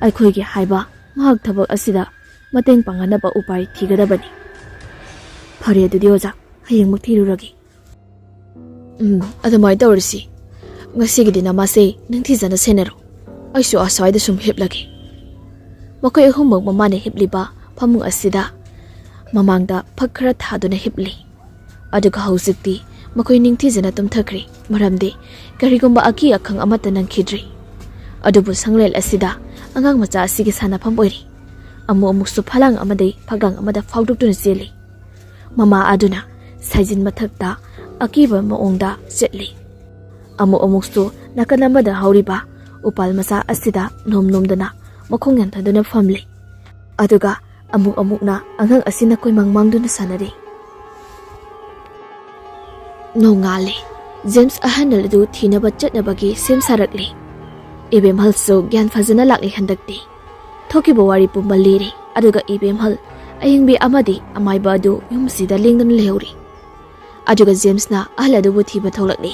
ꯑꯩꯈꯣꯏꯒꯤ ꯍꯥꯏꯕ ꯃꯍꯥꯛ ꯊꯕꯛ ꯑꯁꯤꯗ ꯃꯇꯦꯡ ꯄꯥꯡꯅꯅꯕ ꯎꯄꯥꯏ ꯊꯤꯒꯗꯕꯅꯤ꯫ ꯐꯔꯦ, ꯑꯗꯨꯗꯤ ꯑꯣꯖꯥ, ꯍꯌꯦꯡꯃꯛ ꯊꯤꯔꯨꯔꯒꯦ꯫" "ꯎꯝ, ꯑꯗꯨꯃꯥꯏꯅ ꯇꯧꯔꯁꯤ꯫ ꯉꯁꯤꯒꯤꯗꯤ ꯅꯃꯥꯁꯦ ꯅꯤꯡꯊꯤꯖꯅ ꯁꯦꯟꯅꯔꯣ꯫ ꯑꯩꯁꯨ ꯑꯁ꯭ꯋꯥꯏꯗ ꯁꯨꯝ ꯍꯤꯞꯂꯒꯦ꯫" ꯃꯈꯣꯏ ꯑꯍꯨꯝꯃꯛ ꯃꯃꯥꯅ ꯍꯤꯞꯂꯤꯕ ꯐꯃꯨꯡ ꯑꯁꯤꯗ ꯃꯃꯥꯡꯗ ꯐꯛ ꯈꯔ ꯊꯥꯗꯨꯅ ꯍꯤꯞꯂꯤ꯫ ꯑꯗꯨꯒ ꯍꯧꯖꯤꯛꯇꯤ ꯃꯈꯣꯏ ꯅꯤꯡꯊꯤꯖꯅ ꯇꯨꯝꯊꯈ꯭ꯔꯦ, ꯃꯔꯝꯗꯤ ꯀꯔꯤꯒꯨꯝꯕ ꯑꯀꯤ ꯑꯈꯪ ꯑꯃꯠꯇ ꯅꯪꯈꯤꯗ꯭ꯔꯤ꯫ ꯑꯗꯨꯕꯨ ꯁꯪꯂꯦꯟ ꯑꯁꯤꯗ ꯑꯉꯥꯡ ꯃꯆꯥ ꯑꯁꯤꯒꯤ ꯁꯥꯟꯅꯐꯝ ꯑꯣꯏꯔꯤ꯫ ꯑꯃꯨꯛ ꯑꯃꯨꯛꯁꯨ ꯐꯂꯥꯡ ꯑꯃꯗꯒꯤ ꯐꯛꯂꯥꯡ ꯑꯃꯗ ꯐꯥꯎꯗꯣꯛꯇꯨꯅ ꯆꯦꯜꯂꯤ꯫ ꯃꯃꯥ ꯑꯗꯨꯅ ꯁꯥꯏꯖꯤꯟ ꯃꯊꯛꯇ ꯑꯀꯤꯕ ꯃꯑꯣꯡꯗ ꯆꯠꯂꯤ꯫ ꯑꯃꯨꯛ ꯑꯃꯨꯛꯁꯨ ꯅꯥꯀꯟ ꯑꯃꯗ ꯍꯧꯔꯤꯕ ꯎꯄꯥꯜ ꯃꯆꯥ ꯑꯁꯤꯗ ꯅꯣꯝ ꯅꯣꯝꯗꯅ ꯃꯈꯣꯡ ꯌꯥꯟꯊꯗꯨꯅ ꯐꯝꯂꯤ꯫ ꯑꯗꯨꯒ ꯑꯃꯨꯛ ꯑꯃꯨꯛꯅ ꯑꯉꯥꯡ ꯑꯁꯤꯅ ꯀꯣꯏꯃꯥꯡ ꯃꯥꯡꯗꯨꯅ ꯁꯥꯟꯅꯔꯤ꯫ ꯅꯣꯡꯉꯥꯜꯂꯦ꯫ ꯖꯦꯝꯁ ꯑꯍꯜ ꯑꯗꯨ ꯊꯤꯅꯕ ꯆꯠꯅꯕꯒꯤ ꯁꯦꯝ ꯁꯥꯔꯛꯂꯤ꯫ ꯏꯕꯦꯝꯍꯜꯁꯨ ꯒ꯭ꯌꯥꯟ ꯐꯖꯅ ꯂꯥꯛꯂꯤ ꯍꯟꯗꯛꯇꯤ꯫ ꯊꯣꯛꯈꯤꯕ ꯋꯥꯔꯤ ꯄꯨꯝꯕ ꯂꯤꯔꯤ, ꯑꯗꯨꯒ ꯏꯕꯦꯝꯍꯜ ꯑꯌꯤꯡꯕꯤ ꯑꯃꯗꯤ ꯑꯃꯥꯏꯕ ꯑꯗꯨ ꯌꯨꯝꯁꯤꯗ ꯂꯦꯡꯗꯅ ꯂꯩꯍꯧꯔꯤ꯫ ꯑꯗꯨꯒ ꯖꯦꯝꯁꯅ ꯑꯍꯜ ꯑꯗꯨꯕꯨ ꯊꯤꯕ ꯊꯣꯛꯂꯛꯂꯤ꯫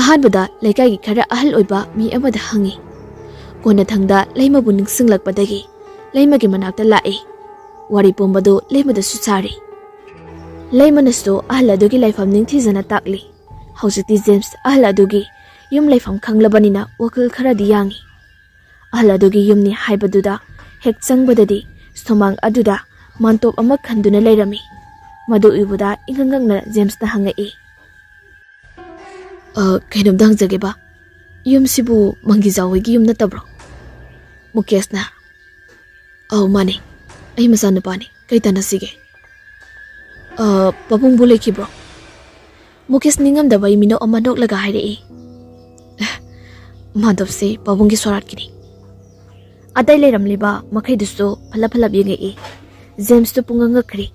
ꯑꯍꯥꯟꯕꯗ ꯂꯩꯀꯥꯏꯒꯤ ꯈꯔ ꯑꯍꯜ ꯑꯣꯏꯕ ꯃꯤ ꯑꯃꯗ ꯍꯪꯉꯤ꯫ ꯀꯣꯟꯅꯊꯪꯗ ꯂꯩꯃꯕꯨ ꯅꯤꯡꯁꯤꯡꯂꯛꯄꯗꯒꯤ ꯂꯩꯃꯒꯤ ꯃꯅꯥꯛꯇ ꯂꯥꯛꯏ꯫ ꯋꯥꯔꯤ ꯄꯨꯝꯕꯗꯨ ꯂꯩꯃꯗꯁꯨ ꯁꯥꯔꯤ꯫ ꯂꯩꯃꯅꯁꯨ ꯑꯍꯜ ꯑꯗꯨꯒꯤ ꯂꯩꯐꯝ ꯅꯤꯡꯊꯤꯖꯅ ꯇꯥꯛꯂꯤ꯫ ꯍꯧꯖꯤꯛꯇꯤ ꯖꯦꯝꯁ ꯑꯍꯜ ꯑꯗꯨꯒꯤ ꯌꯨꯝ ꯂꯩꯐꯝ ꯈꯪꯂꯕꯅꯤꯅ ꯋꯥꯈꯜ ꯈꯔꯗꯤ ꯌꯥꯡꯏ꯫ ꯑꯍꯜ ꯑꯗꯨꯒꯤ ꯌꯨꯝꯅꯤ ꯍꯥꯏꯕꯗꯨꯗ ꯍꯦꯛ ꯆꯪꯕꯗꯗꯤ ꯁꯨꯃꯥꯡ ꯑꯗꯨꯗ ꯃꯥꯟꯇꯣꯞ ꯑꯃ ꯈꯟꯗꯨꯅ ꯂꯩꯔꯝꯃꯤ꯫ ꯃꯗꯨ ꯎꯕꯗ ꯏꯉꯛ ꯉꯛꯅ ꯖꯦꯝꯁꯅ ꯍꯪꯉꯛꯏ, "ꯑ, ꯀꯩꯅꯣꯝꯇ ꯍꯪꯖꯒꯦꯕ, ꯌꯨꯝꯁꯤꯕꯨ ꯃꯪꯒꯤꯖꯥꯎ ꯍꯣꯏꯒꯤ ꯌꯨꯝ ꯅꯠꯇꯕ꯭ꯔꯣ?" ꯃꯨꯀꯦꯁꯅ, "ꯑꯧ, ꯃꯥꯅꯦ, ꯑꯩ ꯃꯆꯥꯅꯨꯄꯥꯅꯦ, ꯀꯩ ꯇꯥꯟꯅꯁꯤꯒꯦ?" "ꯑ, ꯄꯥꯕꯨꯡꯕꯨ ꯂꯩꯈꯤꯕ꯭ꯔꯣ?" ꯃꯨꯀꯦꯁ ꯅꯤꯡꯉꯝꯗꯕ ꯃꯤꯅꯣꯛ ꯑꯃ ꯅꯣꯛꯂꯒ ꯍꯥꯏꯔꯛꯏ, "ꯃꯥꯟꯇꯣꯞꯁꯦ ꯄꯥꯕꯨꯡꯒꯤ ꯁꯣꯔꯥꯠꯀꯤꯅꯤ꯫" ꯑꯇꯩ ꯂꯩꯔꯝꯂꯤꯕ ꯃꯈꯩꯗꯨꯁꯨ ꯐꯠꯂꯞ ꯐꯠꯂꯞ ꯌꯦꯡꯉꯛꯏ꯫ ꯖꯦꯝꯁꯇꯨ ꯄꯨꯡꯉꯛ ꯉꯛꯈ꯭ꯔꯦ꯫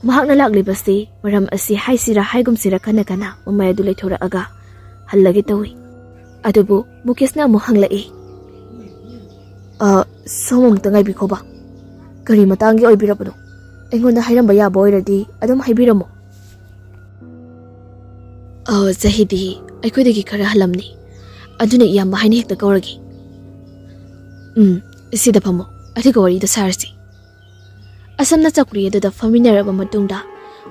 ꯃꯍꯥꯛꯅ ꯂꯥꯛꯂꯤꯕꯁꯤ ꯃꯔꯝ ꯑꯁꯤ ꯍꯥꯏꯁꯤꯔꯥ ꯍꯥꯏꯒꯨꯝꯁꯤꯔꯥ ꯈꯟꯅ ꯈꯟꯅ ꯃꯃꯥꯏ ꯑꯗꯨ ꯂꯩꯊꯣꯔꯛꯑꯒ ꯍꯜꯂꯒꯦ ꯇꯧꯏ꯫ ꯑꯗꯨꯕꯨ ꯃꯨꯀꯦꯁꯅ ꯑꯃꯨꯛ ꯍꯪꯂꯛꯏ, "ꯑ, ꯁꯣꯝ ꯑꯃꯨꯛꯇ ꯉꯥꯏꯕꯤꯈꯣꯕ꯫ ꯀꯔꯤ ꯃꯇꯥꯡꯒꯤ ꯑꯣꯏꯕꯤꯔꯕꯅꯣ? ꯑꯩꯉꯣꯟꯗ ꯍꯥꯏꯔꯝꯕ ꯌꯥꯕ ꯑꯣꯏꯔꯗꯤ ꯑꯗꯨꯝ ꯍꯥꯏꯕꯤꯔꯝꯃꯣ꯫" "ꯑ, ꯆꯍꯤꯗꯤ ꯑꯩꯈꯣꯏꯗꯒꯤ ꯈꯔ ꯍꯜꯂꯝꯅꯤ, ꯑꯗꯨꯅ ꯏꯌꯥꯝꯕ ꯍꯥꯏꯅ ꯍꯦꯛꯇ ꯀꯧꯔꯒꯦ꯫" "ꯎꯝ, ꯁꯤꯗ ꯐꯝꯃꯣ, ꯑꯗꯨꯒ ꯋꯥꯔꯤꯗꯣ ꯁꯥꯔꯁꯤ꯫" ꯑꯁꯝꯅ ꯆꯧꯀ꯭ꯔꯤ ꯑꯗꯨꯗ ꯐꯝꯃꯤꯟꯅꯔꯕ ꯃꯇꯨꯡꯗ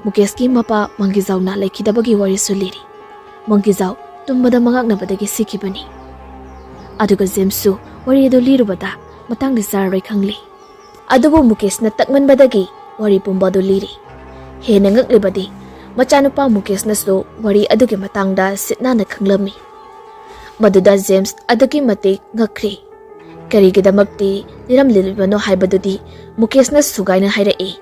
ꯃꯨꯀꯦꯁꯀꯤ ꯃꯄꯥ ꯃꯪꯒꯤꯖꯥꯎꯅ ꯂꯩꯈꯤꯗꯕꯒꯤ ꯋꯥꯔꯤꯁꯨ ꯂꯤꯔꯤ꯫ ꯃꯪꯒꯤꯖꯥꯎ ꯇꯨꯝꯕꯗ ꯃꯉꯥꯛꯅꯕꯗꯒꯤ ꯁꯤꯈꯤꯕꯅꯤ꯫ ꯑꯗꯨꯒ ꯖꯦꯝꯁꯁꯨ ꯋꯥꯔꯤ ꯑꯗꯨ ꯂꯤꯔꯨꯕꯗ ꯃꯇꯥꯡꯗꯤ ꯆꯥꯔꯔꯣꯏ ꯈꯪꯂꯤ꯫ ꯑꯗꯨꯕꯨ ꯃꯨꯀꯦꯁꯅ ꯇꯛꯃꯟꯕꯗꯒꯤ ꯋꯥꯔꯤ ꯄꯨꯝꯕ ꯑꯗꯨ ꯂꯤꯔꯤ꯫ ꯍꯦꯟꯅ ꯉꯛꯂꯤꯕꯗꯤ ꯃꯆꯥꯅꯨꯄꯥ ꯃꯨꯀꯦꯁꯅꯁꯨ ꯋꯥꯔꯤ ꯑꯗꯨꯒꯤ ꯃꯇꯥꯡꯗ ꯁꯤꯠ ꯅꯥꯟꯅ ꯈꯪꯂꯝꯃꯤ꯫ ꯃꯗꯨꯗ ꯖꯦꯝꯁ ꯑꯗꯨꯛꯀꯤ ꯃꯇꯤꯛ ꯉꯛꯈ꯭ꯔꯦ꯫ ꯀꯔꯤꯒꯤꯗꯃꯛꯇꯤ ꯂꯤꯔꯝꯂꯤꯕꯅꯣ ꯍꯥꯏꯕꯗꯨꯗꯤ ꯃꯨꯀꯦꯁꯅ ꯁꯨꯒꯥꯏꯅ ꯍꯥꯏꯔꯛꯏ꯫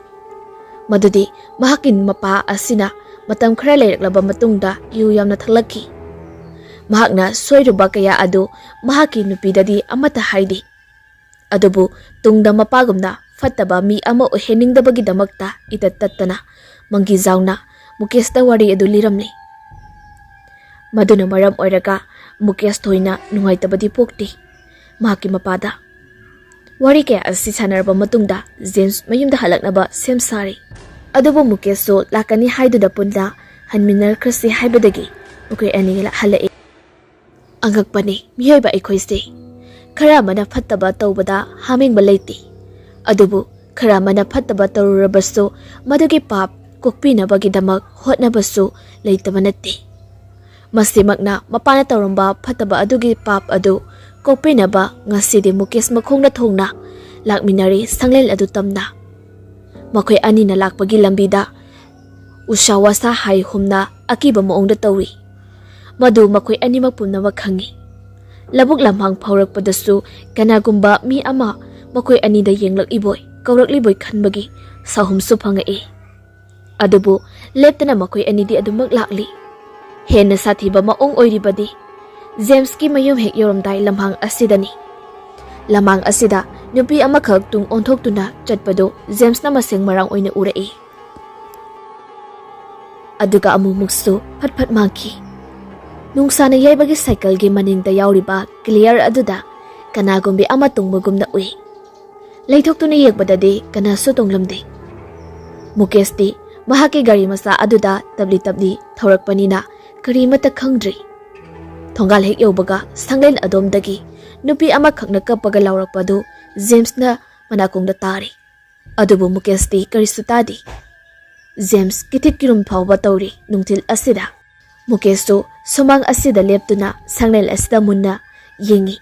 ꯃꯗꯨꯗꯤ ꯃꯍꯥꯛꯀꯤ ꯃꯄꯥ ꯑꯁꯤꯅ ꯃꯇꯝ ꯈꯔ ꯂꯩꯔꯛꯂꯕ ꯃꯇꯨꯡꯗ ꯌꯨ ꯌꯥꯝꯅ ꯊꯛꯂꯛꯈꯤ꯫ ꯃꯍꯥꯛꯅ ꯁꯣꯏꯔꯨꯕ ꯀꯌꯥ ꯑꯗꯨ ꯃꯍꯥꯛꯀꯤ ꯅꯨꯄꯤꯗꯗꯤ ꯑꯃꯠꯇ ꯍꯥꯏꯗꯦ꯫ ꯑꯗꯨꯕꯨ ꯇꯨꯡꯗ ꯃꯄꯥꯒꯨꯝꯅ ꯐꯠꯇꯕ ꯃꯤ ꯑꯃ ꯑꯣꯏꯍꯟꯅꯤꯡꯗꯕꯒꯤꯗꯃꯛꯇ ꯏꯇꯠ ꯇꯠꯇꯅ ꯃꯪꯒꯤ ꯖꯥꯎꯅ ꯃꯨꯀꯦꯁꯇ ꯋꯥꯔꯤ ꯑꯗꯨ ꯂꯤꯔꯝꯂꯤ꯫ ꯃꯗꯨꯅ ꯃꯔꯝ ꯑꯣꯏꯔꯒ ꯃꯨꯀꯦꯁ ꯊꯣꯏꯅ ꯅꯨꯡꯉꯥꯏꯇꯕꯗꯤ ꯄꯣꯛꯇꯦ ꯃꯍꯥꯛꯀꯤ ꯃꯄꯥꯗ꯫ ꯋꯥꯔꯤ ꯀꯌꯥ ꯑꯁꯤ ꯁꯥꯟꯅꯔꯕ ꯃꯇꯨꯡꯗ ꯖꯦꯝꯁ ꯃꯌꯨꯝꯗ ꯍꯜꯂꯛꯅꯕ ꯁꯦꯝ ꯁꯥꯔꯤ꯫ ꯑꯗꯨꯕꯨ ꯃꯨꯀꯦꯁꯁꯨ ꯂꯥꯛꯀꯅꯤ ꯍꯥꯏꯗꯨꯅ ꯄꯨꯟꯅ ꯍꯟꯃꯤꯟꯅꯈ꯭ꯔꯁꯤ ꯍꯥꯏꯕꯗꯒꯤ ꯃꯈꯣꯏ ꯑꯅꯤ ꯍꯜꯂꯛꯏ꯫ ꯑꯉꯛꯄꯅꯤ ꯃꯤꯑꯣꯏꯕ ꯑꯩꯈꯣꯏꯁꯦ꯫ ꯈꯔ ꯑꯃꯅ ꯐꯠꯇꯕ ꯇꯧꯕꯗ ꯍꯥꯃꯦꯡꯕ ꯂꯩꯇꯦ꯫ ꯑꯗꯨꯕꯨ ꯈꯔ ꯑꯃꯅ ꯐꯠꯇꯕ ꯇꯧꯔꯨꯔꯕꯁꯨ ꯃꯗꯨꯒꯤ ꯄꯥꯞ ꯀꯣꯛꯄꯤꯅꯕꯒꯤꯗꯃꯛ ꯍꯣꯠꯅꯕꯁꯨ ꯂꯩꯇꯕ ꯅꯠꯇꯦ꯫ ꯃꯁꯤꯃꯛꯅ ꯃꯄꯥꯅ ꯇꯧꯔꯝꯕ ꯐꯠꯇꯕ ꯑꯗꯨꯒꯤ ꯄꯥꯞ ꯑꯗꯨ ꯀꯣꯛꯄꯤꯅꯕ ꯉꯁꯤꯗꯤ ꯃꯨꯀꯦꯁ ꯃꯈꯣꯡꯅ ꯊꯣꯡꯅ ꯂꯥꯛꯃꯤꯟꯅꯔꯤ ꯁꯪꯂꯦꯟ ꯑꯗꯨ ꯇꯝꯅ꯫ ꯃꯈꯣꯏ ꯑꯅꯤꯅ ꯂꯥꯛꯄꯒꯤ ꯂꯝꯕꯤꯗ ꯎꯁꯥ ꯋꯥꯁꯥ ꯍꯥꯏ ꯍꯨꯝꯅ ꯑꯀꯤꯕ ꯃꯑꯣꯡꯗ ꯇꯧꯏ꯫ ꯃꯗꯨ ꯃꯈꯣꯏ ꯑꯅꯤꯃꯛ ꯄꯨꯝꯅꯃꯛ ꯈꯪꯏ꯫ ꯂꯧꯕꯨꯛ ꯂꯝꯍꯥꯡ ꯐꯥꯎꯔꯛꯄꯗꯁꯨ ꯀꯅꯥꯒꯨꯝꯕ ꯃꯤ ꯑꯃ ꯃꯈꯣꯏ ꯑꯅꯤꯗ ꯌꯦꯡꯂꯛꯂꯤꯕꯣꯏ ꯀꯧꯔꯛꯂꯤꯕꯣꯏ ꯈꯟꯕꯒꯤ ꯁꯥꯍꯨꯝꯁꯨ ꯐꯪꯉꯛꯏ꯫ ꯑꯗꯨꯕꯨ ꯂꯦꯞꯇꯅ ꯃꯈꯣꯏ ꯑꯅꯤꯗꯤ ꯑꯗꯨꯃꯛ ꯂꯥꯛꯂꯤ꯫ ꯍꯦꯟꯅ ꯁꯥꯊꯤꯕ ꯃꯑꯣꯡ ꯑꯣꯏꯔꯤꯕꯗꯤ ꯖꯦꯝꯁꯀꯤ ꯃꯌꯨꯝ ꯍꯦꯛ ꯌꯧꯔꯝꯗꯥꯏ ꯂꯝꯍꯥꯡ ꯑꯁꯤꯗꯅꯤ꯫ ꯂꯝꯍꯥꯡ ꯑꯁꯤꯗ ꯅꯨꯄꯤ ꯑꯃꯈꯛ ꯇꯨꯡ ꯑꯣꯟꯊꯣꯛꯇꯨꯅ ꯆꯠꯄꯗꯨ ꯖꯦꯝꯁꯅ ꯃꯁꯦꯡ ꯃꯔꯥꯡ ꯑꯣꯏꯅ ꯎꯔꯛꯏ꯫ ꯑꯗꯨꯒ ꯑꯃꯨꯛꯃꯨꯛꯁꯨ ꯐꯠ ꯐꯠ ꯃꯥꯡꯈꯤ꯫ ꯅꯨꯡꯁꯥꯅ ꯌꯩꯕꯒꯤ ꯁꯥꯏꯀꯜꯒꯤ ꯃꯅꯤꯡꯗ ꯌꯥꯎꯔꯤꯕ ꯀ꯭ꯂꯤꯌꯥꯔ ꯑꯗꯨꯗ ꯀꯅꯥꯒꯨꯝꯕꯤ ꯑꯃ ꯇꯣꯡꯕꯒꯨꯝꯅ ꯎꯏ꯫ ꯂꯩꯊꯣꯛꯇꯨꯅ ꯌꯦꯡꯕꯗꯗꯤ ꯀꯅꯥꯁꯨ ꯇꯣꯡꯂꯝꯗꯦ꯫ ꯃꯨꯀꯦꯁꯇꯤ ꯃꯍꯥꯛꯀꯤ ꯒꯥꯔꯤ ꯃꯆꯥ ꯑꯗꯨꯗ ꯇꯞꯂꯤ ꯇꯞꯂꯤ ꯊꯧꯔꯛꯄꯅꯤꯅ ꯀꯔꯤꯃꯠꯇ ꯈꯪꯗ꯭ꯔꯤ꯫ ꯊꯣꯡꯒꯥꯜ ꯍꯦꯛ ꯌꯧꯕꯒ ꯁꯪꯂꯦꯟ ꯑꯗꯣꯝꯗꯒꯤ ꯅꯨꯄꯤ ꯑꯃꯈꯛꯅ ꯀꯞꯄꯒ ꯂꯥꯎꯔꯛꯄꯗꯨ ꯖꯦꯝꯁꯅ ꯃꯅꯥꯀꯣꯡꯗ ꯇꯥꯔꯤ꯫ ꯑꯗꯨꯕꯨ ꯃꯨꯀꯦꯁꯇꯤ ꯀꯔꯤꯁꯨ ꯇꯥꯗꯦ꯫ ꯖꯦꯝꯁ ꯀꯤꯊꯤꯛ ꯀꯤꯔꯨꯝ ꯐꯥꯎꯕ ꯇꯧꯔꯤ ꯅꯨꯡꯊꯤꯜ ꯑꯁꯤꯗ꯫ ꯃꯨꯀꯦꯁꯁꯨ ꯁꯨꯃꯥꯡ ꯑꯁꯤꯗ ꯂꯦꯞꯇꯨꯅ ꯁꯪꯂꯦꯟ ꯑꯁꯤꯗ ꯃꯨꯟꯅ ꯌꯦꯡꯏ꯫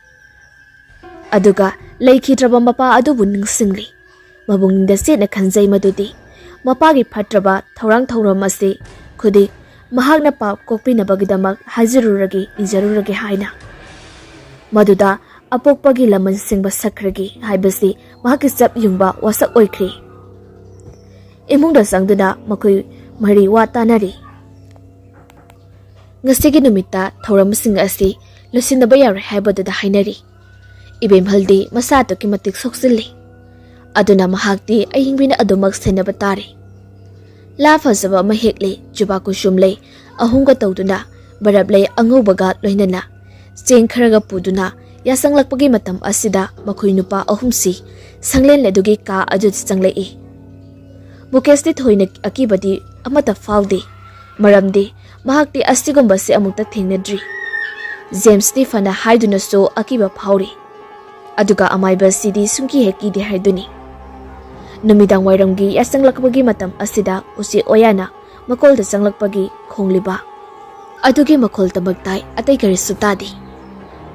ꯑꯗꯨꯒ ꯂꯩꯈꯤꯗ꯭ꯔꯕ ꯃꯄꯥ ꯑꯗꯨꯕꯨ ꯅꯤꯡꯁꯤꯡꯂꯤ꯫ ꯃꯕꯨꯛꯅꯤꯡꯗ ꯆꯦꯠꯅ ꯈꯟꯖꯩ ꯃꯗꯨꯗꯤ ꯃꯄꯥꯒꯤ ꯐꯠꯇ꯭ꯔꯕ ꯊꯧꯔꯥꯡ ꯊꯧꯔꯝ ꯑꯁꯤ ꯈꯨꯗꯤꯡ ꯃꯍꯥꯛꯅ ꯄꯥꯞ ꯀꯣꯛꯄꯤꯅꯕꯒꯤꯗꯃꯛ ꯍꯥꯏꯖꯔꯨꯔꯒꯦ, ꯏꯖꯔꯨꯔꯒꯦ ꯍꯥꯏꯅ꯫ ꯃꯗꯨꯗ ꯑꯄꯣꯛꯄꯒꯤ ꯂꯃꯟ ꯁꯤꯡꯕ ꯁꯛꯈ꯭ꯔꯒꯦ ꯍꯥꯏꯕꯁꯤ ꯃꯍꯥꯛꯀꯤ ꯆꯞ ꯌꯨꯡꯕ ꯋꯥꯁꯛ ꯑꯣꯏꯈ꯭ꯔꯦ꯫ ꯏꯃꯨꯡꯗ ꯆꯪꯗꯨꯅ ꯃꯈꯣꯏ ꯃꯔꯤ ꯋꯥ ꯇꯥꯅꯔꯤ꯫ ꯉꯁꯤꯒꯤ ꯅꯨꯃꯤꯠꯇ ꯊꯧꯔꯝꯁꯤꯡ ꯑꯁꯤ ꯂꯣꯏꯁꯤꯟꯅꯕ ꯌꯥꯔꯣꯏ ꯍꯥꯏꯕꯗꯨꯗ ꯍꯥꯏꯅꯔꯤ꯫ ꯏꯕꯦꯝꯍꯜꯗꯤ ꯃꯁꯥ ꯑꯗꯨꯛꯀꯤ ꯃꯇꯤꯛ ꯁꯣꯛꯆꯤꯜꯂꯤ꯫ ꯑꯗꯨꯅ ꯃꯍꯥꯛꯇꯤ ꯑꯏꯪꯕꯤꯅ ꯑꯗꯨꯃꯛ ꯁꯦꯟꯅꯕ ꯇꯥꯔꯦ꯫ ꯂꯥ ꯐꯖꯕ ꯑꯃ ꯍꯦꯛꯂꯦ, ꯖꯨꯕꯥ ꯀꯨꯁꯨꯝ ꯂꯩ ꯑꯍꯨꯝꯒ ꯇꯧꯗꯨꯅ, ꯕꯔꯞ ꯂꯩ ꯑꯉꯧꯕꯒ ꯂꯣꯏꯅꯅ, ꯆꯦꯡ ꯈꯔꯒ ꯄꯨꯗꯨꯅ ꯌꯥꯆꯪꯂꯛꯄꯒꯤ ꯃꯇꯝ ꯑꯁꯤꯗ ꯃꯈꯣꯏ ꯅꯨꯄꯥ ꯑꯍꯨꯝꯁꯤ ꯁꯪꯂꯦꯟ ꯑꯗꯨꯒꯤ ꯀꯥ ꯑꯗꯨꯗ ꯆꯪꯂꯛꯏ꯫ ꯃꯨꯀꯦꯁꯇꯤ ꯊꯣꯏꯅ ꯑꯀꯤꯕꯗꯤ ꯑꯃꯠꯇ ꯐꯥꯎꯗꯦ, ꯃꯔꯝꯗꯤ ꯃꯍꯥꯛꯇꯤ ꯑꯁꯤꯒꯨꯝꯕꯁꯤ ꯑꯃꯨꯛꯇ ꯊꯦꯡꯅꯗ꯭ꯔꯤ꯫ ꯖꯦꯝꯁꯇꯤ ꯐꯅ ꯍꯥꯏꯗꯨꯅꯁꯨ ꯑꯀꯤꯕ ꯐꯥꯎꯔꯤ꯫ ꯑꯗꯨꯒ ꯑꯃꯥꯏꯕ ꯑꯁꯤꯗꯤ ꯁꯨꯡꯀꯤ ꯍꯦꯛ ꯀꯤꯗꯦ ꯍꯥꯏꯗꯨꯅꯤ꯫ ꯅꯨꯃꯤꯗꯥꯡ ꯋꯥꯏꯔꯝꯒꯤ ꯌꯥꯆꯪꯂꯛꯄꯒꯤ ꯃꯇꯝ ꯑꯁꯤꯗ ꯎꯆꯦꯛ ꯑꯣꯌꯥꯅ ꯃꯀꯣꯜꯗ ꯆꯪꯂꯛꯄꯒꯤ ꯈꯣꯡꯂꯤꯕ ꯑꯗꯨꯒꯤ ꯃꯈꯣꯜꯇꯃꯛ ꯇꯥꯏ, ꯑꯇꯩ ꯀꯔꯤꯁꯨ ꯇꯥꯗꯦ꯫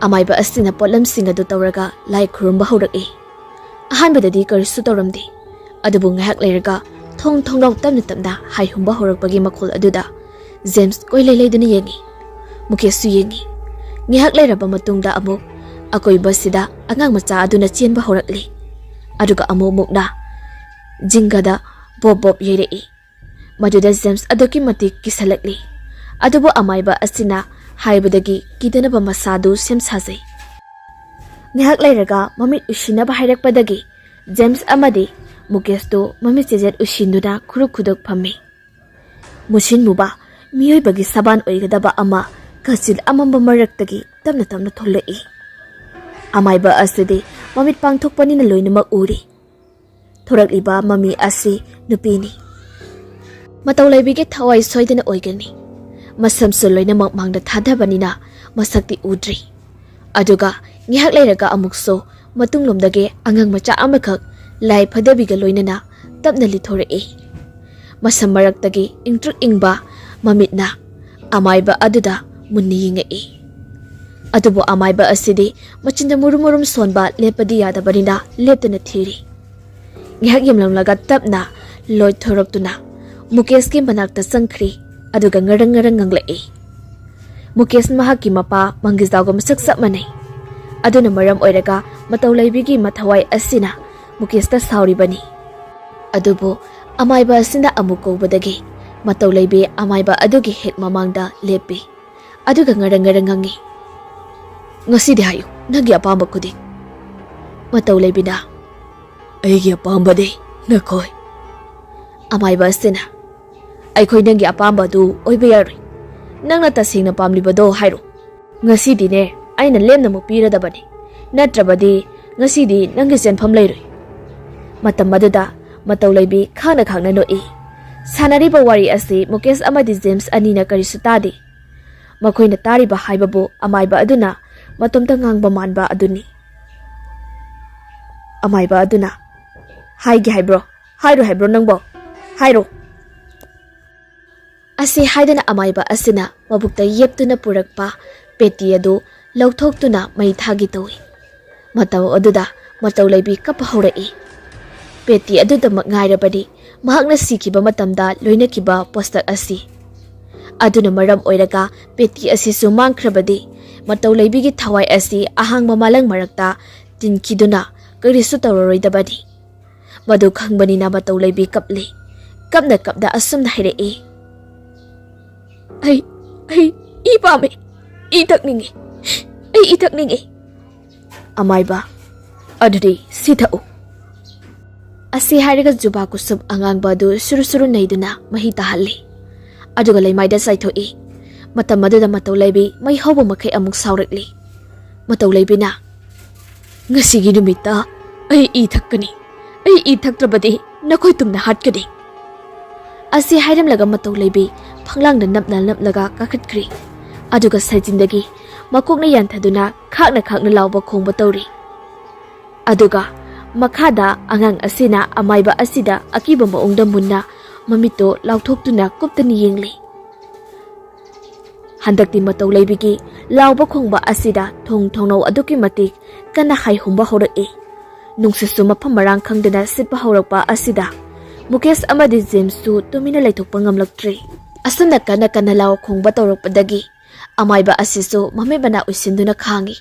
ꯑꯃꯥꯏꯕ ꯑꯁꯤꯅ ꯄꯣꯠꯂꯝꯁꯤꯡ ꯑꯗꯨ ꯇꯧꯔꯒ ꯂꯥꯏ ꯈꯨꯔꯨꯝꯕ ꯍꯧꯔꯛꯏ꯫ ꯑꯍꯥꯟꯕꯗꯗꯤ ꯀꯔꯤꯁꯨ ꯇꯧꯔꯝꯗꯦ, ꯑꯗꯨꯕꯨ ꯉꯥꯏꯍꯥꯛ ꯂꯩꯔꯒ ꯊꯣꯡ ꯊꯣꯡꯅꯥꯎ ꯇꯞꯅ ꯇꯞꯅ ꯍꯥꯏꯍꯨꯝꯕ ꯍꯧꯔꯛꯄꯒꯤ ꯃꯈꯣꯜ ꯑꯗꯨꯗ ꯖꯦꯝꯁ ꯀꯣꯏꯂꯩ ꯂꯩꯗꯨꯅ ꯌꯦꯡꯉꯤ꯫ ꯃꯨꯀꯦꯁꯁꯨ ꯌꯦꯡꯉꯤ꯫ ꯉꯥꯏꯍꯥꯛ ꯂꯩꯔꯕ ꯃꯇꯨꯡꯗ ꯑꯃꯨꯛ ꯑꯀꯣꯏꯕꯁꯤꯗ ꯑꯉꯥꯡ ꯃꯆꯥ ꯑꯗꯨꯅ ꯆꯦꯟꯕ ꯍꯧꯔꯛꯂꯤ꯫ ꯑꯗꯨꯒ ꯑꯃꯨꯛ ꯃꯨꯛꯅ ꯖꯤꯡꯒꯗ ꯕꯣꯞ ꯕꯣꯞ ꯌꯩꯔꯛꯏ꯫ ꯃꯗꯨꯗ ꯖꯦꯝꯁ ꯑꯗꯨꯛꯀꯤ ꯃꯇꯤꯛ ꯀꯤꯁꯜꯂꯛꯂꯤ꯫ ꯑꯗꯨꯕꯨ ꯑꯃꯥꯏꯕ ꯑꯁꯤꯅ ꯍꯥꯏꯕꯗꯒꯤ ꯀꯤꯗꯅꯕ ꯃꯁꯥꯗꯨ ꯁꯦꯝ ꯁꯥꯖꯩ꯫ ꯉꯥꯏꯍꯥꯛ ꯂꯩꯔꯒ ꯃꯃꯤꯠ ꯎꯏꯁꯤꯟꯅꯕ ꯍꯥꯏꯔꯛꯄꯗꯒꯤ ꯖꯦꯝꯁ ꯑꯃꯗꯤ ꯃꯨꯀꯦꯁꯇꯨ ꯃꯃꯤꯠ ꯆꯦꯖꯦꯠ ꯎꯏꯁꯤꯟꯗꯨꯅ ꯈꯨꯔꯨꯛ ꯈꯨꯗꯨꯛ ꯐꯝꯃꯤ꯫ ꯃꯨꯁꯤꯟ ꯃꯨꯕ ꯃꯤꯑꯣꯏꯕꯒꯤ ꯁꯕꯥꯟ ꯑꯣꯏꯒꯗꯕ ꯑꯃ ꯀꯥꯆꯤꯟ ꯑꯃꯝꯕ ꯃꯔꯛꯇꯒꯤ ꯇꯞꯅ ꯇꯞꯅ ꯊꯣꯛꯂꯛꯏ꯫ ꯑꯃꯥꯏꯕ ꯑꯁꯤꯗꯤ ꯃꯃꯤꯠ ꯄꯥꯡꯊꯣꯛꯄꯅꯤꯅ ꯂꯣꯏꯅꯃꯛ ꯎꯔꯤ꯫ ꯊꯣꯔꯛꯂꯤꯕ ꯃꯃꯤ ꯑꯁꯤ ꯅꯨꯄꯤꯅꯤ꯫ ꯃꯇꯧ ꯂꯩꯕꯤꯒꯤ ꯊꯋꯥꯏ ꯁꯣꯏꯗꯅ ꯑꯣꯏꯒꯅꯤ꯫ ꯃꯁꯝꯁꯨ ꯂꯣꯏꯅꯃꯛ ꯃꯥꯡꯗ ꯊꯥꯗꯕꯅꯤꯅ ꯃꯁꯛꯇꯤ ꯎꯗ꯭ꯔꯤ꯫ ꯑꯗꯨꯒ ꯉꯥꯏꯍꯥꯛ ꯂꯩꯔꯒ ꯑꯃꯨꯛꯁꯨ ꯃꯇꯨꯡꯂꯣꯝꯗꯒꯤ ꯑꯉꯥꯡ ꯃꯆꯥ ꯑꯃꯈꯛ ꯂꯥꯏ ꯐꯗꯕꯤꯒ ꯂꯣꯏꯅꯅ ꯇꯞꯅ ꯂꯤꯊꯣꯔꯛꯏ꯫ ꯃꯁꯝ ꯃꯔꯛꯇꯒꯤ ꯏꯪꯇ꯭ꯔꯤꯛ ꯏꯪꯕ ꯃꯃꯤꯠꯅ ꯑꯃꯥꯏꯕ ꯑꯗꯨꯗ ꯃꯨꯟꯅ ꯌꯦꯡꯉꯛꯏ꯫ ꯑꯗꯨꯕꯨ ꯑꯃꯥꯏꯕ ꯑꯁꯤꯗꯤ ꯃꯆꯤꯟꯗ ꯃꯨꯔꯨꯝ ꯃꯨꯔꯨꯝ ꯁꯣꯟꯕ ꯂꯦꯞꯄꯗꯤ ꯌꯥꯗꯕꯅꯤꯅ ꯂꯦꯞꯇꯅ ꯊꯤꯔꯤ꯫ ꯉꯥꯏꯍꯥꯛ ꯌꯦꯡꯂꯝꯂꯒ ꯇꯞꯅ ꯂꯣꯏꯊꯣꯔꯛꯇꯨꯅ ꯃꯨꯀꯦꯁꯀꯤ ꯃꯅꯥꯛꯇ ꯆꯪꯈ꯭ꯔꯤ, ꯑꯗꯨꯒ ꯉꯔꯪ ꯉꯔꯪ ꯉꯪꯂꯛꯏ꯫ ꯃꯨꯀꯦꯁ ꯃꯍꯥꯛꯀꯤ ꯃꯄꯥ ꯃꯪꯒꯤꯖꯥꯎꯒ ꯃꯁꯛ ꯆꯞ ꯃꯥꯟꯅꯩ꯫ ꯑꯗꯨꯅ ꯃꯔꯝ ꯑꯣꯏꯔꯒ ꯃꯇꯧ ꯂꯩꯕꯤꯒꯤ ꯃꯊꯋꯥꯏ ꯑꯁꯤꯅ ꯃꯨꯀꯦꯁꯇ ꯁꯥꯎꯔꯤꯕꯅꯤ꯫ ꯑꯗꯨꯕꯨ ꯑꯃꯥꯏꯕ ꯑꯁꯤꯅ ꯑꯃꯨꯛ ꯀꯧꯕꯗꯒꯤ ꯃꯇꯧ ꯂꯩꯕꯤ ꯑꯃꯥꯏꯕ ꯑꯗꯨꯒꯤ ꯍꯦꯛ ꯃꯃꯥꯡꯗ ꯂꯦꯞꯄꯤ꯫ ꯑꯗꯨꯒ ꯉꯔꯪ ꯉꯔꯪ ꯉꯪꯉꯤ, "ꯉꯁꯤꯗꯤ ꯍꯥꯏꯌꯨ, ꯅꯪꯒꯤ ꯑꯄꯥꯝꯕ ꯈꯨꯗꯤꯡ꯫" ꯃꯇꯧ ꯂꯩꯕꯤꯅ, "ꯑꯩꯒꯤ ꯑꯄꯥꯝꯕꯗꯤ ꯅꯈꯣꯏ꯫" ꯑꯃꯥꯏꯕ ꯑꯁꯤꯅ, "ꯑꯩꯈꯣꯏ ꯅꯪꯒꯤ ꯑꯄꯥꯝꯕ ꯑꯗꯨ ꯑꯣꯏꯕ ꯌꯥꯔꯣꯏ꯫ ꯅꯪꯅ ꯇꯁꯦꯡꯅ ꯄꯥꯝꯂꯤꯕꯗꯣ ꯍꯥꯏꯔꯣ꯫ ꯉꯁꯤꯗꯤꯅꯦ, ꯑꯩꯅ ꯂꯦꯝꯅꯃꯛ ꯄꯤꯔꯗꯕꯅꯤ꯫ ꯅꯠꯇ꯭ꯔꯕꯗꯤ ꯉꯁꯤꯗꯤ ꯅꯪꯒꯤ ꯆꯦꯟꯐꯝ ꯂꯩꯔꯣꯏ꯫" ꯃꯇꯝ ꯑꯗꯨꯗ ꯃꯇꯧ ꯂꯩꯕꯤ ꯈꯥꯡꯅ ꯈꯥꯡꯅ ꯅꯣꯛꯏ꯫ ꯁꯥꯟꯅꯔꯤꯕ ꯋꯥꯔꯤ ꯑꯁꯤ ꯃꯨꯀꯦꯁ ꯑꯃꯗꯤ ꯖꯦꯝꯁ ꯑꯅꯤꯅ ꯀꯔꯤꯁꯨ ꯇꯥꯗꯦ꯫ ꯃꯈꯣꯏꯅ ꯇꯥꯔꯤꯕ ꯍꯥꯏꯕꯕꯨ ꯑꯃꯥꯏꯕ ꯑꯗꯨꯅ ꯃꯇꯣꯝꯇ ꯉꯥꯡꯕ ꯃꯥꯟꯕ ꯑꯗꯨꯅꯤ꯫ ꯑꯃꯥꯏꯕ ꯑꯗꯨꯅ, "ꯍꯥꯏꯒꯦ ꯍꯥꯏꯕ꯭ꯔꯣ? ꯍꯥꯏꯔꯣ ꯍꯥꯏꯕ꯭ꯔꯣ ꯅꯪꯕꯣ? ꯍꯥꯏꯔꯣ!" ꯑꯁꯤ ꯍꯥꯏꯗꯨꯅ ꯑꯃꯥꯏꯕ ꯑꯁꯤꯅ ꯃꯕꯨꯛꯇ ꯌꯦꯞꯇꯨꯅ ꯄꯨꯔꯛꯄ ꯄꯦꯇꯤ ꯑꯗꯨ ꯂꯧꯊꯣꯛꯇꯨꯅ ꯃꯩ ꯊꯥꯒꯦ ꯇꯧꯏ꯫ ꯃꯇꯝ ꯑꯗꯨꯗ ꯃꯇꯧ ꯂꯩꯕꯤ ꯀꯞꯄ ꯍꯧꯔꯛꯏ꯫ ꯄꯦꯇꯤ ꯑꯗꯨꯗꯃꯛ ꯉꯥꯏꯔꯕꯗꯤ ꯃꯍꯥꯛꯅ ꯁꯤꯈꯤꯕ ꯃꯇꯝꯗ ꯂꯣꯏꯅꯈꯤꯕ ꯄꯣꯁꯇꯛ ꯑꯁꯤ꯫ ꯑꯗꯨꯅ ꯃꯔꯝ ꯑꯣꯏꯔꯒ ꯄꯦꯇꯤ ꯑꯁꯤꯁꯨ ꯃꯥꯡꯈ꯭ꯔꯕꯗꯤ ꯃꯇꯧ ꯂꯩꯕꯤꯒꯤ ꯊꯋꯥꯏ ꯑꯁꯤ ꯑꯍꯥꯡꯕ ꯃꯥꯂꯪ ꯃꯔꯛꯇ ꯇꯤꯟꯈꯤꯗꯨꯅ ꯀꯔꯤꯁꯨ ꯇꯧꯔꯔꯣꯏꯗꯕꯅꯤ꯫ ꯃꯗꯨ ꯈꯪꯕꯅꯤꯅ ꯃꯇꯧ ꯂꯩꯕꯤ ꯀꯞꯂꯤ꯫ ꯀꯞꯅ ꯀꯞꯅ ꯑꯁꯨꯝꯅ ꯍꯥꯏꯔꯛꯏ, "ꯑꯩ, ꯑꯩ ꯏ ꯄꯥꯝꯃꯤ, ꯏ ꯊꯛꯅꯤꯡꯉꯤ, ꯑꯩ ꯏ ꯊꯛꯅꯤꯡꯉꯤ꯫" ꯑꯃꯥꯏꯕ, "ꯑꯗꯨꯗꯤ ꯁꯤ ꯊꯛꯎ꯫" ꯑꯁꯤ ꯍꯥꯏꯔꯒ ꯖꯨꯕꯥ ꯀꯨꯁꯨꯝ ꯑꯉꯥꯡꯕ ꯑꯗꯨ ꯁꯨꯔꯨ ꯁꯨꯔꯨ ꯅꯩꯗꯨꯅ ꯃꯍꯤ ꯇꯥꯍꯜꯂꯤ꯫ ꯑꯗꯨꯒ ꯂꯩꯃꯥꯏꯗ ꯆꯥꯏꯊꯣꯛꯏ꯫ ꯃꯇꯝ ꯑꯗꯨꯗ ꯃꯇꯧ ꯂꯩꯕꯤ ꯃꯩ ꯍꯧꯕ ꯃꯈꯩ ꯑꯃꯨꯛ ꯁꯥꯎꯔꯛꯂꯤ꯫ ꯃꯇꯧ ꯂꯩꯕꯤꯅ, "ꯉꯁꯤꯒꯤ ꯅꯨꯃꯤꯠꯇ ꯑꯩ ꯏ ꯊꯛꯀꯅꯤ꯫ ꯑꯩ ꯏ ꯊꯛꯇ꯭ꯔꯕꯗꯤ ꯅꯈꯣꯏ ꯇꯨꯝꯅ ꯍꯥꯠꯀꯅꯤ꯫" ꯑꯁꯤ ꯍꯥꯏꯔꯝꯂꯒ ꯃꯇꯧ ꯂꯩꯕꯤ ꯐꯛꯂꯥꯡꯗ ꯅꯞꯅ ꯅꯞꯂꯒ ꯀꯥꯈꯠꯈ꯭ꯔꯤ꯫ ꯑꯗꯨꯒ ꯁꯥꯏꯖꯤꯟꯗꯒꯤ ꯃꯀꯣꯛꯅ ꯌꯥꯟꯊꯗꯨꯅ ꯈꯥꯛꯅ ꯈꯥꯛꯅ ꯂꯥꯎꯕ ꯈꯣꯡꯕ ꯇꯧꯔꯤ꯫ ꯑꯗꯨꯒ ꯃꯈꯥꯗ ꯑꯉꯥꯡ ꯑꯁꯤꯅ ꯑꯃꯥꯏꯕ ꯑꯁꯤꯗ ꯑꯀꯤꯕ ꯃꯑꯣꯡꯗ ꯃꯨꯟꯅ ꯃꯃꯤꯠꯇꯨ ꯂꯥꯎꯊꯣꯛꯇꯨꯅ ꯀꯨꯞꯇꯅ ꯌꯦꯡꯂꯤ꯫ ꯍꯟꯗꯛꯇꯤ ꯃꯇꯧ ꯂꯩꯕꯤꯒꯤ ꯂꯥꯎꯕ ꯈꯣꯡꯕ ꯑꯁꯤꯗ ꯊꯣꯡ ꯊꯣꯡꯅꯧ ꯑꯗꯨꯛꯀꯤ ꯃꯇꯤꯛ ꯀꯟꯅ ꯍꯥꯏꯍꯨꯝꯕ ꯍꯧꯔꯛꯏ꯫ ꯅꯨꯡꯁꯤꯠꯁꯨ ꯃꯐꯝ ꯃꯔꯥꯡ ꯈꯪꯗꯅ ꯁꯤꯠꯄ ꯍꯧꯔꯛꯄ ꯑꯁꯤꯗ ꯃꯨꯀꯦꯁ ꯑꯃꯗꯤ ꯖꯦꯝꯁꯁꯨ ꯇꯨꯃꯤꯟꯅ ꯂꯩꯊꯣꯛꯄ ꯉꯝꯂꯛꯇ꯭ꯔꯤ꯫ ꯑꯁꯨꯝꯅ ꯀꯟꯅ ꯀꯟꯅ ꯂꯥꯎ ꯈꯣꯡꯕ ꯇꯧꯔꯛꯄꯗꯒꯤ ꯑꯃꯥꯏꯕ ꯑꯁꯤꯁꯨ ꯃꯃꯤꯠ ꯃꯅꯥ ꯎꯏꯁꯤꯟꯗꯨꯅ ꯈꯥꯡꯏ꯫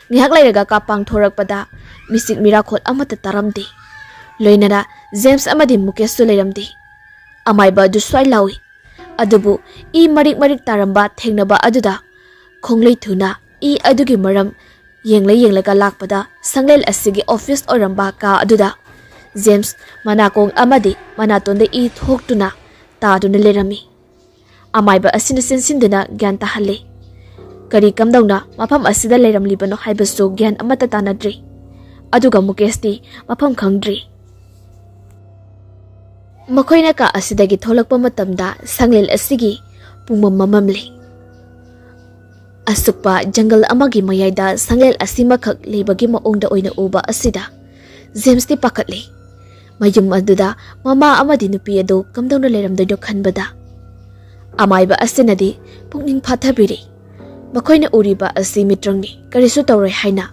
ꯉꯥꯏꯍꯥꯛ ꯂꯩꯔꯒ ꯀꯥ ꯄꯥꯡꯊꯣꯔꯛꯄꯗ ꯃꯤꯆꯤꯛ ꯃꯤꯔꯥꯈꯣꯜ ꯑꯃꯠꯇ ꯇꯥꯔꯝꯗꯦ꯫ ꯂꯣꯏꯅꯅ ꯖꯦꯝꯁ ꯑꯃꯗꯤ ꯃꯨꯀꯦꯁꯁꯨ ꯂꯩꯔꯝꯗꯦ꯫ ꯑꯃꯥꯏꯕ ꯑꯗꯨ ꯁ꯭ꯋꯥꯏ ꯂꯥꯎꯏ꯫ ꯑꯗꯨꯕꯨ ꯏ ꯃꯔꯤꯛ ꯃꯔꯤꯛ ꯇꯥꯔꯝꯕ ꯊꯦꯡꯅꯕ ꯑꯗꯨꯗ ꯈꯣꯡꯂꯩ ꯊꯨꯅ ꯏ ꯑꯗꯨꯒꯤ ꯃꯔꯝ ꯌꯦꯡꯂ ꯌꯦꯡꯂꯒ ꯂꯥꯛꯄꯗ ꯁꯪꯂꯦꯟ ꯑꯁꯤꯒꯤ ꯑꯣꯐꯤꯁ ꯑꯣꯏꯔꯝꯕ ꯀꯥ ꯑꯗꯨꯗ ꯖꯦꯝꯁ ꯃꯅꯥꯀꯣꯡ ꯑꯃꯗꯤ ꯃꯅꯥꯇꯣꯟꯗ ꯏ ꯊꯣꯛꯇꯨꯅ ꯇꯥꯗꯨꯅ ꯂꯩꯔꯝꯃꯤ꯫ ꯑꯃꯥꯏꯕ ꯑꯁꯤꯅ ꯆꯦꯟꯁꯤꯟꯗꯨꯅ ꯒ꯭ꯌꯥꯟ ꯇꯥꯍꯜꯂꯤ꯫ ꯀꯔꯤ ꯀꯝꯗꯧꯅ ꯃꯐꯝ ꯑꯁꯤꯗ ꯂꯩꯔꯝꯂꯤꯕꯅꯣ ꯍꯥꯏꯕꯁꯨ ꯒ꯭ꯌꯥꯟ ꯑꯃꯠꯇ ꯇꯥꯅꯗ꯭ꯔꯤ꯫ ꯑꯗꯨꯒ ꯃꯨꯀꯦꯁꯇꯤ ꯃꯐꯝ ꯈꯪꯗ꯭ꯔꯤ꯫ ꯃꯈꯣꯏꯅ ꯀꯥ ꯑꯁꯤꯗꯒꯤ ꯊꯣꯛꯂꯛꯄ ꯃꯇꯝꯗ ꯁꯪꯂꯦꯟ ꯑꯁꯤꯒꯤ ꯄꯨꯡꯃꯝ ꯃꯝꯂꯤ꯫ ꯑꯁꯨꯛꯄ ꯖꯪꯒꯜ ꯑꯃꯒꯤ ꯃꯌꯥꯏꯗ ꯁꯪꯂꯦꯟ ꯑꯁꯤꯃꯈꯛ ꯂꯩꯕꯒꯤ ꯃꯑꯣꯡꯗ ꯑꯣꯏꯅ ꯎꯕ ꯑꯁꯤꯗ ꯖꯦꯝꯁꯇꯤ ꯄꯥꯈꯠꯂꯤ꯫ ꯃꯌꯨꯝ ꯑꯗꯨꯗ ꯃꯃꯥ ꯑꯃꯗꯤ ꯅꯨꯄꯤ ꯑꯗꯨ ꯀꯝꯗꯧꯅ ꯂꯩꯔꯝꯗꯣꯏꯅꯣ ꯈꯟꯕꯗ ꯑꯃꯥꯏꯕ ꯑꯁꯤꯅꯗꯤ ꯄꯨꯛꯅꯤꯡ ꯐꯥꯊꯕꯤꯔꯤ꯫ ꯃꯈꯣꯏꯅ ꯎꯔꯤꯕ ꯑꯁꯤ ꯃꯤꯇ꯭ꯔꯪꯅꯤ, ꯀꯔꯤꯁꯨ ꯇꯧꯔꯣꯏ ꯍꯥꯏꯅ꯫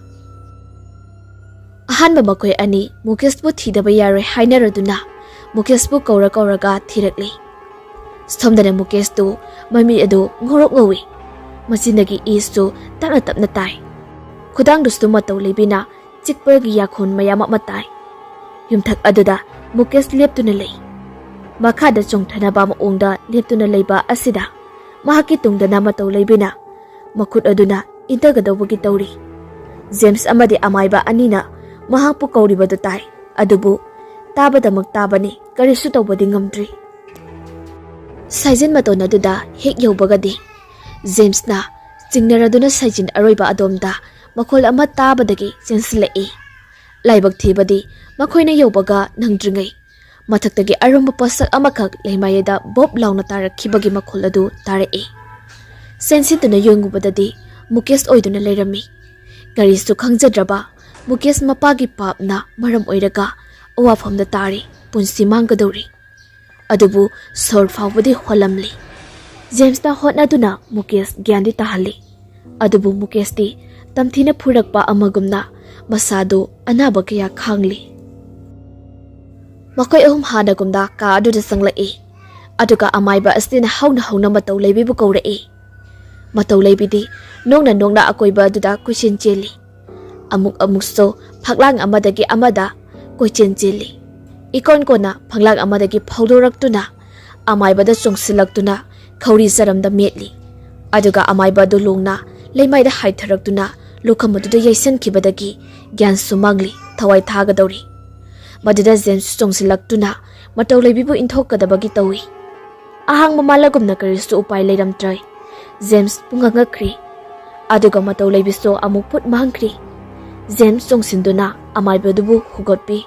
ꯑꯍꯥꯟꯕ ꯃꯈꯣꯏ ꯑꯅꯤ ꯃꯨꯀꯦꯁꯄꯨ ꯊꯤꯗꯕ ꯌꯥꯔꯣꯏ ꯍꯥꯏꯅꯔꯗꯨꯅ ꯃꯨꯀꯦꯁꯄꯨ ꯀꯧꯔ ꯀꯧꯔꯒ ꯊꯤꯔꯛꯂꯤ꯫ ꯁꯣꯝꯗꯅ ꯃꯨꯀꯦꯁꯇꯨ ꯃꯃꯤꯠ ꯑꯗꯨ ꯉꯧꯔꯣꯛ ꯉꯧꯏ꯫ ꯃꯆꯤꯟꯗꯒꯤ ꯏꯁꯨ ꯇꯞꯅ ꯇꯞꯅ ꯇꯥꯏ꯫ ꯈꯨꯗꯥꯡꯗꯨꯁꯨ ꯃꯇꯧ ꯂꯩꯕꯤꯅ ꯆꯤꯛꯄꯒꯤ ꯌꯥꯈꯣꯟ ꯃꯌꯥꯝ ꯑꯃ ꯇꯥꯏ꯫ ꯌꯨꯝꯊꯛ ꯑꯗꯨꯗ ꯃꯨꯀꯦꯁ ꯂꯦꯞꯇꯨꯅ ꯂꯩ꯫ ꯃꯈꯥꯗ ꯆꯣꯡꯊꯅꯕ ꯃꯑꯣꯡꯗ ꯂꯦꯞꯇꯨꯅ ꯂꯩꯕ ꯑꯁꯤꯗ ꯃꯍꯥꯛꯀꯤ ꯇꯨꯡꯗꯅ ꯃꯇꯧ ꯂꯩꯕꯤꯅ ꯃꯈꯨꯠ ꯑꯗꯨꯅ ꯏꯟꯊꯒꯗꯧꯕꯒꯤ ꯇꯧꯔꯤ꯫ ꯖꯦꯝꯁ ꯑꯃꯗꯤ ꯑꯃꯥꯏꯕ ꯑꯅꯤꯅ ꯃꯍꯥꯛꯄꯨ ꯀꯧꯔꯤꯕꯗꯨ ꯇꯥꯏ, ꯑꯗꯨꯕꯨ ꯇꯥꯕꯗꯃꯛ ꯇꯥꯕꯅꯤ, ꯀꯔꯤꯁꯨ ꯇꯧꯕꯗꯤ ꯉꯝꯗ꯭ꯔꯤ꯫ ꯁꯥꯏꯖꯤꯟ ꯃꯇꯣꯟ ꯑꯗꯨꯗ ꯍꯦꯛ ꯌꯧꯕꯒꯗꯤ ꯖꯦꯝꯁꯅ ꯆꯤꯡꯅꯔꯗꯨꯅ ꯁꯥꯏꯖꯤꯟ ꯑꯔꯣꯏꯕ ꯑꯗꯣꯝꯗ ꯃꯈꯣꯜ ꯑꯃ ꯇꯥꯕꯗꯒꯤ ꯆꯦꯟꯁꯤꯜꯂꯛꯏ꯫ ꯂꯥꯏꯕꯛ ꯊꯤꯕꯗꯤ ꯃꯈꯣꯏꯅ ꯌꯧꯕꯒ ꯅꯪꯗ꯭ꯔꯤꯉꯩ ꯃꯊꯛꯇꯒꯤ ꯑꯔꯨꯝꯕ ꯄꯣꯠꯁꯛ ꯑꯃꯈꯛ ꯂꯩꯃꯥꯏꯗ ꯕꯣꯞ ꯂꯥꯎꯅ ꯇꯥꯔꯛꯈꯤꯕꯒꯤ ꯃꯈꯣꯜ ꯑꯗꯨ ꯇꯥꯔꯛꯏ꯫ ꯆꯦꯟꯁꯤꯟꯗꯨꯅ ꯌꯦꯡꯉꯨꯕꯗꯗꯤ ꯃꯨꯀꯦꯁ ꯑꯣꯏꯗꯨꯅ ꯂꯩꯔꯝꯃꯤ꯫ ꯀꯔꯤꯁꯨ ꯈꯪꯖꯗ꯭ꯔꯕ ꯃꯨꯀꯦꯁ ꯃꯄꯥꯒꯤ ꯄꯥꯞꯅ ꯃꯔꯝ ꯑꯣꯏꯔꯒ ꯑꯋꯥꯐꯝꯗ ꯇꯥꯔꯤ, ꯄꯨꯟꯁꯤ ꯃꯥꯡꯒꯗꯧꯔꯤ꯫ ꯑꯗꯨꯕꯨ ꯁꯣꯔ ꯐꯥꯎꯕꯗꯤ ꯍꯣꯜꯂꯝꯂꯤ꯫ ꯖꯦꯝꯁꯅ ꯍꯣꯠꯅꯗꯨꯅ ꯃꯨꯀꯦꯁ ꯒ꯭ꯌꯥꯟꯗꯤ ꯇꯥꯍꯜꯂꯤ꯫ ꯑꯗꯨꯕꯨ ꯃꯨꯀꯦꯁꯇꯤ ꯇꯝꯊꯤꯅ ꯐꯨꯔꯛꯄ ꯑꯃꯒꯨꯝꯅ ꯃꯁꯥꯗꯨ ꯑꯅꯥꯕ ꯀꯌꯥ ꯈꯥꯡꯂꯤ꯫ ꯃꯈꯣꯏ ꯑꯍꯨꯝ ꯍꯥꯟꯅꯒꯨꯝꯅ ꯀꯥ ꯑꯗꯨꯗ ꯆꯪꯂꯛꯏ꯫ ꯑꯗꯨꯒ ꯑꯃꯥꯏꯕ ꯑꯁꯤꯅ ꯍꯧꯅ ꯍꯧꯅ ꯃꯇꯧ ꯂꯩꯕꯤꯕꯨ ꯀꯧꯔꯛꯏ꯫ ꯃꯇꯧ ꯂꯩꯕꯤꯗꯤ ꯅꯣꯡꯅ ꯅꯣꯡꯅ ꯑꯀꯣꯏꯕ ꯑꯗꯨꯗ ꯀꯣꯏꯆꯦꯟ ꯆꯦꯜꯂꯤ꯫ ꯑꯃꯨꯛ ꯑꯃꯨꯛꯁꯨ ꯐꯛꯂꯥꯡ ꯑꯃꯗꯒꯤ ꯑꯃꯗ ꯀꯣꯏꯆꯦꯟ ꯆꯦꯜꯂꯤ꯫ ꯏꯀꯣꯟ ꯀꯣꯟꯅ ꯐꯛꯂꯥꯡ ꯑꯃꯗꯒꯤ ꯐꯥꯎꯗꯣꯔꯛꯇꯨꯅ ꯑꯃꯥꯏꯕꯗ ꯆꯣꯡꯁꯤꯜꯂꯛꯇꯨꯅ ꯈꯧꯔꯤ ꯆꯔꯝꯗ ꯃꯦꯠꯂꯤ꯫ ꯑꯗꯨꯒ ꯑꯃꯥꯏꯕ ꯑꯗꯨ ꯂꯣꯡꯅ ꯂꯩꯃꯥꯏꯗ ꯍꯥꯏꯊꯔꯛꯇꯨꯅ ꯂꯨꯈꯝ ꯑꯗꯨꯗ ꯌꯩꯁꯟꯈꯤꯕꯗꯒꯤ ꯒ꯭ꯌꯥꯟꯁꯨ ꯃꯥꯡꯂꯤ, ꯊꯋꯥꯏ ꯊꯥꯒꯗꯧꯔꯤ꯫ ꯃꯗꯨꯗ ꯖꯦꯝꯁ ꯆꯣꯡꯁꯤꯜꯂꯛꯇꯨꯅ ꯃꯇꯧ ꯂꯩꯕꯤꯕꯨ ꯏꯟꯊꯣꯛꯀꯗꯕꯒꯤ ꯇꯧꯏ꯫ ꯑꯍꯥꯡꯕ ꯃꯥꯂꯒꯨꯝꯅ ꯀꯔꯤꯁꯨ ꯎꯄꯥꯏ ꯂꯩꯔꯝꯗ꯭ꯔꯦ꯫ ꯖꯦꯝꯁ ꯄꯨꯡꯉꯛ ꯉꯛꯈ꯭ꯔꯤ꯫ ꯑꯗꯨꯒ ꯃꯇꯧ ꯂꯩꯕꯤꯁꯨ ꯑꯃꯨꯛ ꯄꯨꯠ ꯃꯥꯡꯈ꯭ꯔꯤ꯫ ꯖꯦꯝꯁ ꯆꯣꯡꯁꯤꯟꯗꯨꯅ ꯑꯃꯥꯏꯕꯗꯨꯕꯨ ꯍꯨꯒꯠꯄꯤ꯫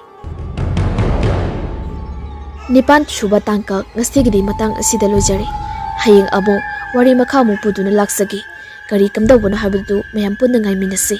ꯅꯤꯄꯥꯟ ꯁꯨꯕ ꯇꯥꯡꯀꯛ ꯉꯁꯤꯒꯤꯗꯤ ꯃꯇꯥꯡ ꯑꯁꯤꯗ ꯂꯣꯏꯖꯔꯦ꯫ ꯍꯌꯦꯡ ꯑꯃꯨꯛ ꯋꯥꯔꯤ ꯃꯈꯥ ꯑꯃꯨꯛ ꯄꯨꯗꯨꯅ ꯂꯥꯛꯆꯒꯦ꯫ ꯀꯔꯤ ꯀꯝꯗꯧꯕꯅꯣ ꯍꯥꯏꯕꯗꯨ ꯃꯌꯥꯝ ꯄꯨꯟꯅ ꯉꯥꯏꯃꯤꯟꯅꯁꯤ꯫